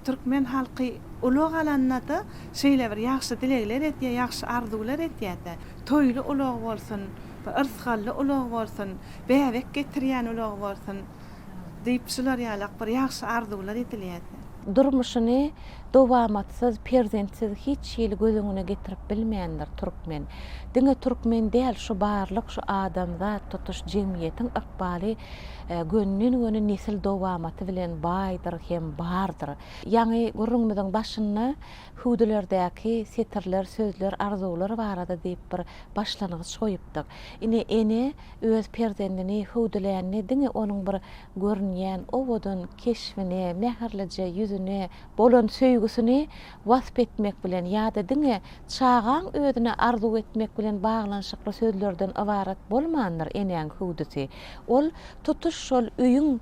türkmen halky ulag alanda-da şeýle bir ýagşy dilegler edýär, ýagşy arzuwlar edýär-de. Toýly ulag bolsun, yrsgally ulag bolsun, bäbek getirýän ulag bolsun diýip şular ýalak bir ýagşy arzuwlar edilýärdi. Durmuşyny dowamatsyz, perzentsiz hiç hili göz öňüne getirip bilmändir türkmen. Diňe türkmen däl, şu barlyk, şu adamzat, tutuş jemgyýetiň ykbaly gönden-göni nesil dowamaty bilen baýdyr hem bardyr. Ýaňy gürrüňimiziň başynda Hüwdülerdäki setirler, sözler, arzuwlar barada diýip bir başlangyç goýupdyk. Ine, ene öz perzendini hüwdülände diňe onuň bir görünýän owadan keşbine, mähirlije ýüzüne bolan söýgüsi. söýgüsini wasp etmek bilen ýa-da diňe çagaň özüne arzuw etmek bilen baglanyşykly sözlerden ybarat bolmandyr enäň hüwdüsi. Ol tutuş şol öýüň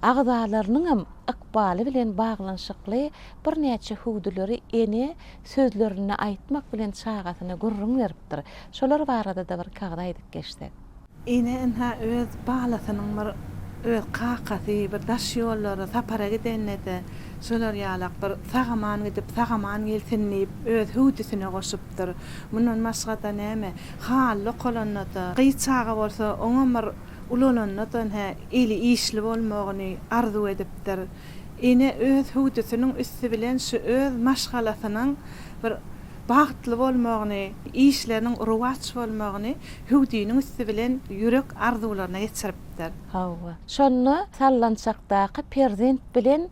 agzalarynyňam ykbaly bilen baglanyşykly birnäçe hüwdüleri ene sözlerinde aýtmak bilen çagasyna gürrüň beripdir. Şolar barada-da bir kagyz aýdyp geçsek. Ene ynha öz balasynyň bir öz kakasy bir daş ýollara sapara gidende-de şolar ýalak bir sag-aman gidip, sag-aman gelsin diýip öz hüwdüsine goşupdyr. Mundan başga-da näme, haly dokalanda-da, gyz çaga bolsa oňam bir ulalanda-da ynha eli işli bolmagyny arzuw edipdir. Ene öz hüwdüsiniň üsti bilen şu öz maşgalasynyň bir bagtly bolmagyny, işleriniň rowaç bolmagyny hüwdüniň üsti bilen ýürek arzuwlaryna geçiripdir. Hawa. Şonda sallançakdaky perzent bilen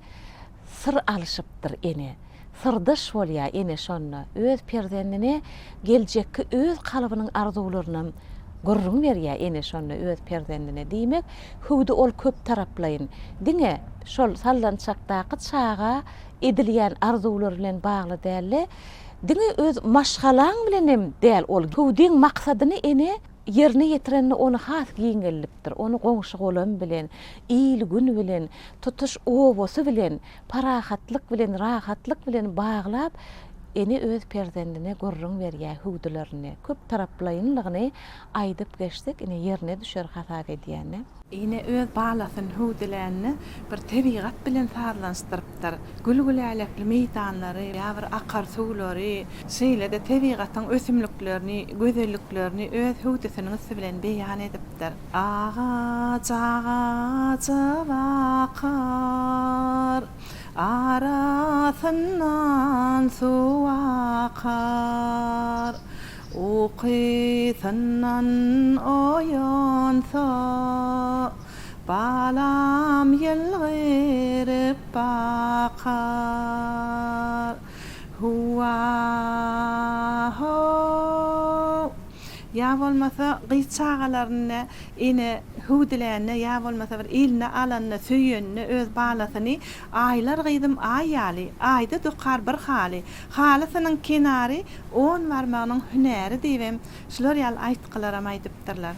syr alyşypdyr ene. Syrdaş bolýar ene şonda. Öz perzendine geljekki öz kalbynyň arzuwlarynam gürrüň berýär ene şonda öz perzendine. Diýmek, hüwdi ol köptaraplaýyn. Diňe şol sallançakdaky çaga edilýän arzuwlar bilen bagly däl-de, diňe öz maşgalaň bilen hem däl ol hüwdiň maksadyny ene ýerine ýetirende ony has giňeldipdir. Ony goňşy-golam bilen, il-gün bilen, tutuş obasy bilen, parahatlyk bilen, rahatlyk bilen baglap, ene öz perzendine gürrüň berýär hüwdülerini. Köptaraplaýynlygyny aýdyp geçsek, ine ýerine düşer hasap edýän. Ene öz balasyny hüwdülände bir tebigat bilen sazlanyşdyrypdyr. Gül-gülälekli meýdanlary, ýa bir akar suwlary, şeýle-de tebigatyň ösümliklerini, gözelliklerini öz hüwdüsiniň üsti bilen beýan edipdir. Agaç agaja bakar, arasyndan suw akar. Ukysyndan oýansa, balam ýylgyryp bakar. Huwwa-how! Ýa bolmasa, gyz çagalaryny ene hüwdülände, ýa bolmasa bir eline alanda, söýende öz balasyny, Aýlar gyzym aý ýaly, aýda dokar bir haly, halysynyň kenary On barmagynyň hünäri diýibem şular ýaly aýtgylaram aýdypdyrlar.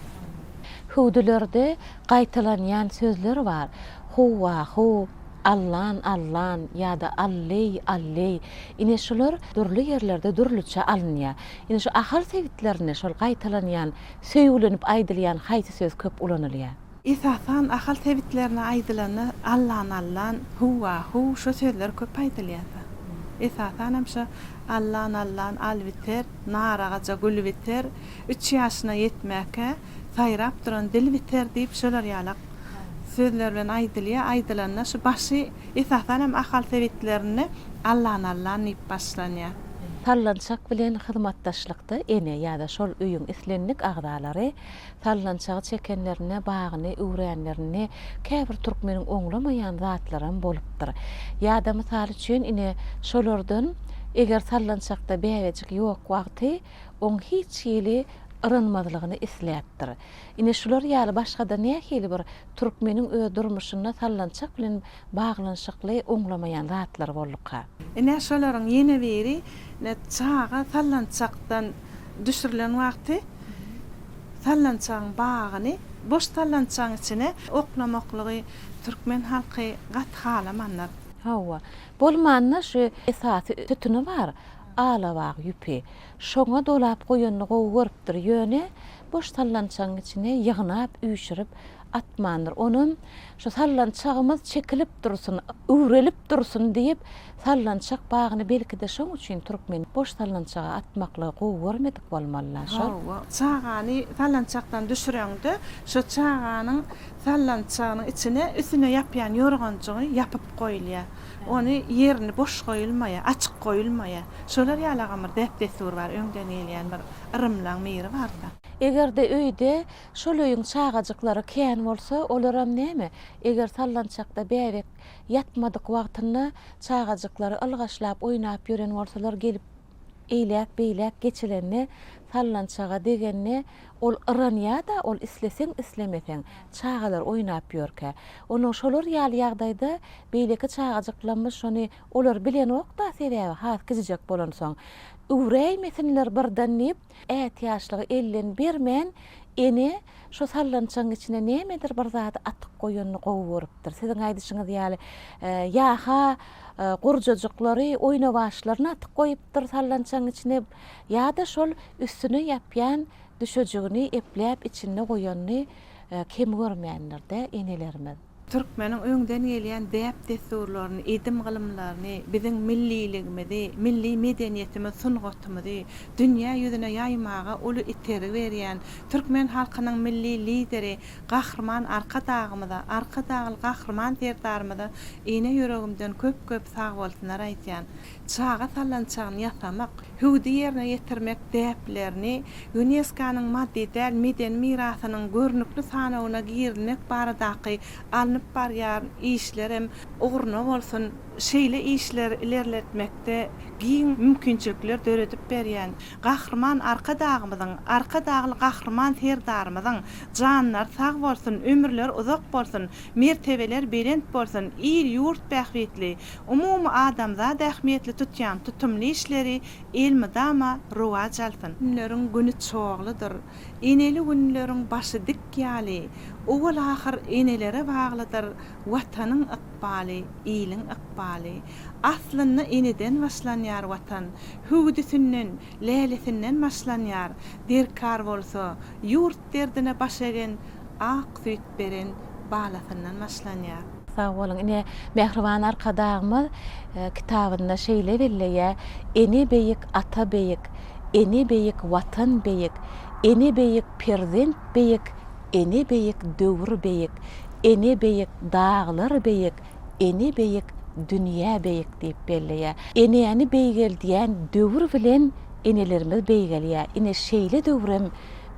Hüwdülerde gaýtalanýan sözler bar. Huwwa-huw, allan-allan ýa-da alleý, alleý. Ine şular dürli ýerlerde dürlüçe alynýar. Ine şu Ahal sebitlerinde şol gaýtalanýan, söýgülenip aýdylýan haýsy söz köp ulanylýar? Esasan Ahal sebitlerine aýdylanda allan-allan, huwwa-huw şo sözler köp aýdylýar-da. Esasanam şo allan-allan al biter, nar agaja gül biter, üç ýaşyna ýetmäkä saýrap duran dil biter diýip şolar ýalak sözler bilen aýdylýar. Aýdylanda şu başy esasanam Ahal sebitlerinde allan-allan diýip başlanýar. Sallançak bilen hyzmatdaşlykda ene ýa-da şol öýüň islendik agzalary Sallançagy çekenlerinde, bagyny üwränlerinde käbir türkmeniň oňlamaýan zatlaram bolupdyr. Ýa-da mysal üçin, ine, şolardan eger sallançakda bäbejik ýok wagty oň hiç hili yrynmazlygyny isläpdir. Ine, şular ýaly başga-da nähili bir türkmeniň öz durmuşynda sallançak bilen baglanyşykly oňlamaýan zatlary bolduka? Ine, şolaryň ýene biri, ine, çaga sallançakdan düşürilen wagty Sallançagyň bagyny boş sallançagyň içine oklamaklygy türkmen halky gaty halamandyr. Hawa. Bolmanda şu esasy sütüni bar, alabag ýüpi. Şoňa dolap goýanyny gowy görüpdir. Ýöne boş sallançagyň içine ýygnap, üýşürip atmandyr. Onam şu sallançagymyz çekilip dursun, üwrelip dursun diýip, Sallançak bagyny belki-de şoň üçin türkmen boş sallançaga atmaklygy gowy görmedik bolmaly-la şol. Hawa, çagany sallançakdan düşüreňde şo çaganyň sallançagynyň içine üstüne ýapýan ýorganjygy ýapyp goýulýar. Ony ýerini boş goýulmaýar, açyk goýulmaýar. Şolar ýalagam bir däp-dessur bar, öňden gelýän bir yrymlaň biri bar-da. Eger-de öýde şol öýüň çagajyklary kän bolsa, olaram näme, eger sallançakda bäbek Ýatmadyk wagtynda çagajyklary ylgaşlap oýnap ýören bolsalar gelip eýläk-beýläk geçilende Sallançaga degende ol yranýar-da, ol isleseň-islemeseň, çagalar oýnap ýörkä. Onuň şolar ýaly ýagdaýda beýleki çagajyklamyz şony olar bilenok-da, sebäbi has kiçijek bolansoň. Üwräýmesinler birden diýip, ätiýaçlygy elden bermän, ene şo sallançagyň içine nämedir bir zady atyp goýanyny gowy görüpdir. Siziň aýdyşyňyz ýaly, ýa-ha gurjajyklary, oýnawaçlaryny atyp goýupdyr sallançagyň içine, ýa-da şol üstüne ýapýan düşejigini epläp içinde goýanyny kem görmändir-dä enelerimiz. Türkmeniň öňden gelýän däp-dessurlaryny, edim-gylymlaryny, biziň milliligimizi, milli medeniýetimiz, sungatymyzy dünýä ýüzüne ýaýmaga uly itergi berýän türkmen halkynyň Milli Lideri Gahryman Arkadagymyza, Arkadagly Gahryman Serdarymyza ene ýüregimden köp-köp sagbolsunlar aýdýan. Çaga sallançagyny ýasamak, hüwdi ýerine ýetirmek däplerini Ýunesko-nyň maddy däl medeni mirasynyň görnükli sanawyna girizmek baradaky alnyp barýan işlerem ugruna bolsun, şeýle işleri ilerletmekde giň mümkinçilikler döredip berýän Gahryman Arkadagymyzyň, Arkadagly Gahryman Serdarymyzyň janlary sag bolsun, ömürleri uzak bolsun, mertebeleri belent bolsun, il-ýurt bähbitli, umumy adamzat ähmiýetli tutýan tutumly işleri elmydama rowaç alsyn. Günleriň güni çogludyr. Eneli günleriň başy dik ýaly. Owal-ahyr enelere baglydyr Watanyň ykbaly, iliň ykbaly. Aslynda eneden başlanýar Watan. Hüwdüsinden, lälesinden başlanýar. Derkar bolsa, ýurt derdine baş egen, ak süýt beren balasyndan başlanýar. Sag boluň. Ine, mähriban Arkadagymyz kitabynda şeýle belleýär, Ene beýik, ata beýik, Ene beýik, Watan beýik, Ene beýik, perzent beýik, Ene beýik, döwür beýik, Ene beýik, daglar beýik, Ene beýik, dünýä beýik diýip belleýär. Enäni beýgeldýän döwür bilen enelerimiz beýgelýär. Ine, şeýle döwrem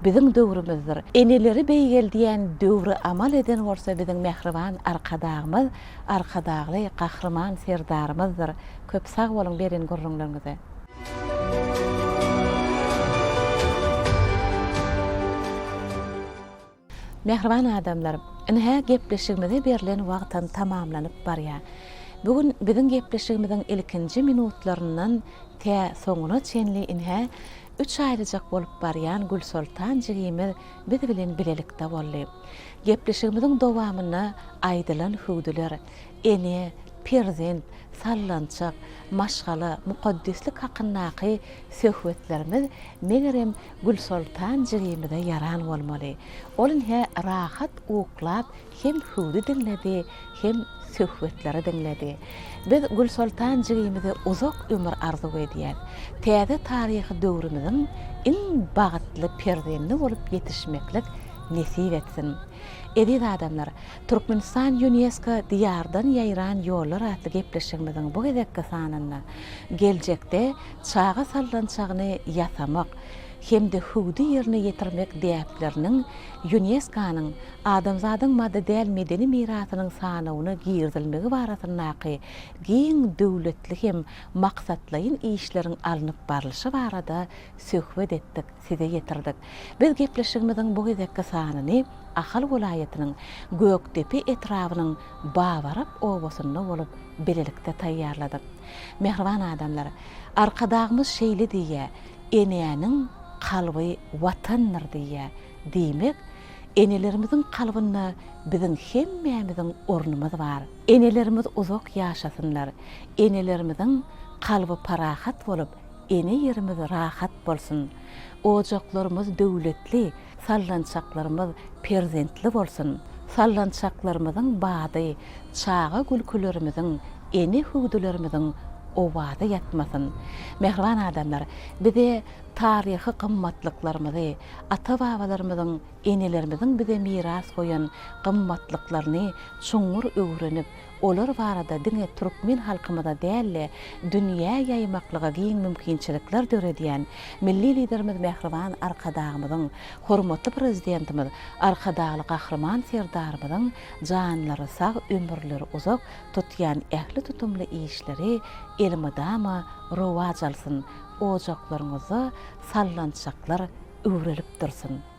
biziň döwrümizdir. Eneleri beýgeldýän döwri amal eden bolsa biziň mähriban Arkadagymyz, Arkadagly Gahryman Serdarymyzdyr. Köp sag boluň beren gürrüňleriňize. Mähriban adamlar, ynha gepleşigimize berlen wagtam tamamlanyp barýar. Bu gün biziň gepleşigimiziň ilkinji minutlaryndan tä soňuna çenli ynha üç aýlyjak bolup barýan Gülsoltan jigimiz biz bilen bilelikde boldy. Gepleşigimiziň dowamynda aýdylan hüwdüler, ene, perzent, sallançak, maşgala, mukaddeslik hakyndaky söhbetlerimiz megerem Gülsoltan jigimize ýaran bolmaly. Ol ine rahat uklap hem hüwdi diňledi, hem söhbetleri diňledi. Biz Gülsoltan jigimize uzak ömür arzuw edýäs. Täze taryhy döwrümiziň iň bagtly perzendi bolup ýetişmeklik nesip etsin. Eziz adamlar, Türkmenistan Ýunesko Diýardan ýaýran ýollar atly gepleşigimiziň bu gezekki sanynda geljekde çaga sallançagyny ýasamak hem-de hüwdi ýerine ýetirmek däpleriniň Ýunesko-nyň Adamzadyň maddy däl medeni mirasynyň sanawyna girizilmegi barasyndaky giň döwletli hem maksatlaýyn işleriň alnyp barlyşy barada söhbet etdik, size ýetirdik. Biz gepleşigimiziň bu gezekki sanyny Ahal welaýatynyň Gökdepe etrabynyň Babarap obasynda bolup bilelikde taýýarladyk. Mähriban adamlar, Arkadagymyz şeýle diýýär, Enäniň kalby Watandyr diýýär. Diýmek, enelerimiziň kalbynda biziň hemmämiziň ornumyz bar. Enelerimiz uzak ýaşasynlar! Enelerimiziň kalby parahat bolup, ene ýerimiz rahat bolsun! Ojaklarymyz döwletli, sallançaklarymyz perzentli bolsun! Sallançaklarymyzyň bady, çaga gülkülerimiziň, ene hüwdülerimiziň owazy ýatmasyn! Mähriban adamlar, bize taryhy gymmatlyklarymyzy, Ata-babalarymyzyň, enelerimiziň bize miras goýan gymmatlyklaryny çuňňur öwrenip, Olar barada diňe türkmen halkymyza däl-de, dünýä ýaýmaklyga giň mümkinçilikler döredýän Milli Liderimiz mähriban Arkadagymyzyň, hormatly Prezidentimiz Arkadagly Gahryman Serdarymyzyň janlary sag, ömürleri uzak, tutýan ähli tutumly işleri elmydama rowaç alsyn, ojaklaryňyzda sallançaklar üwrelip dursun!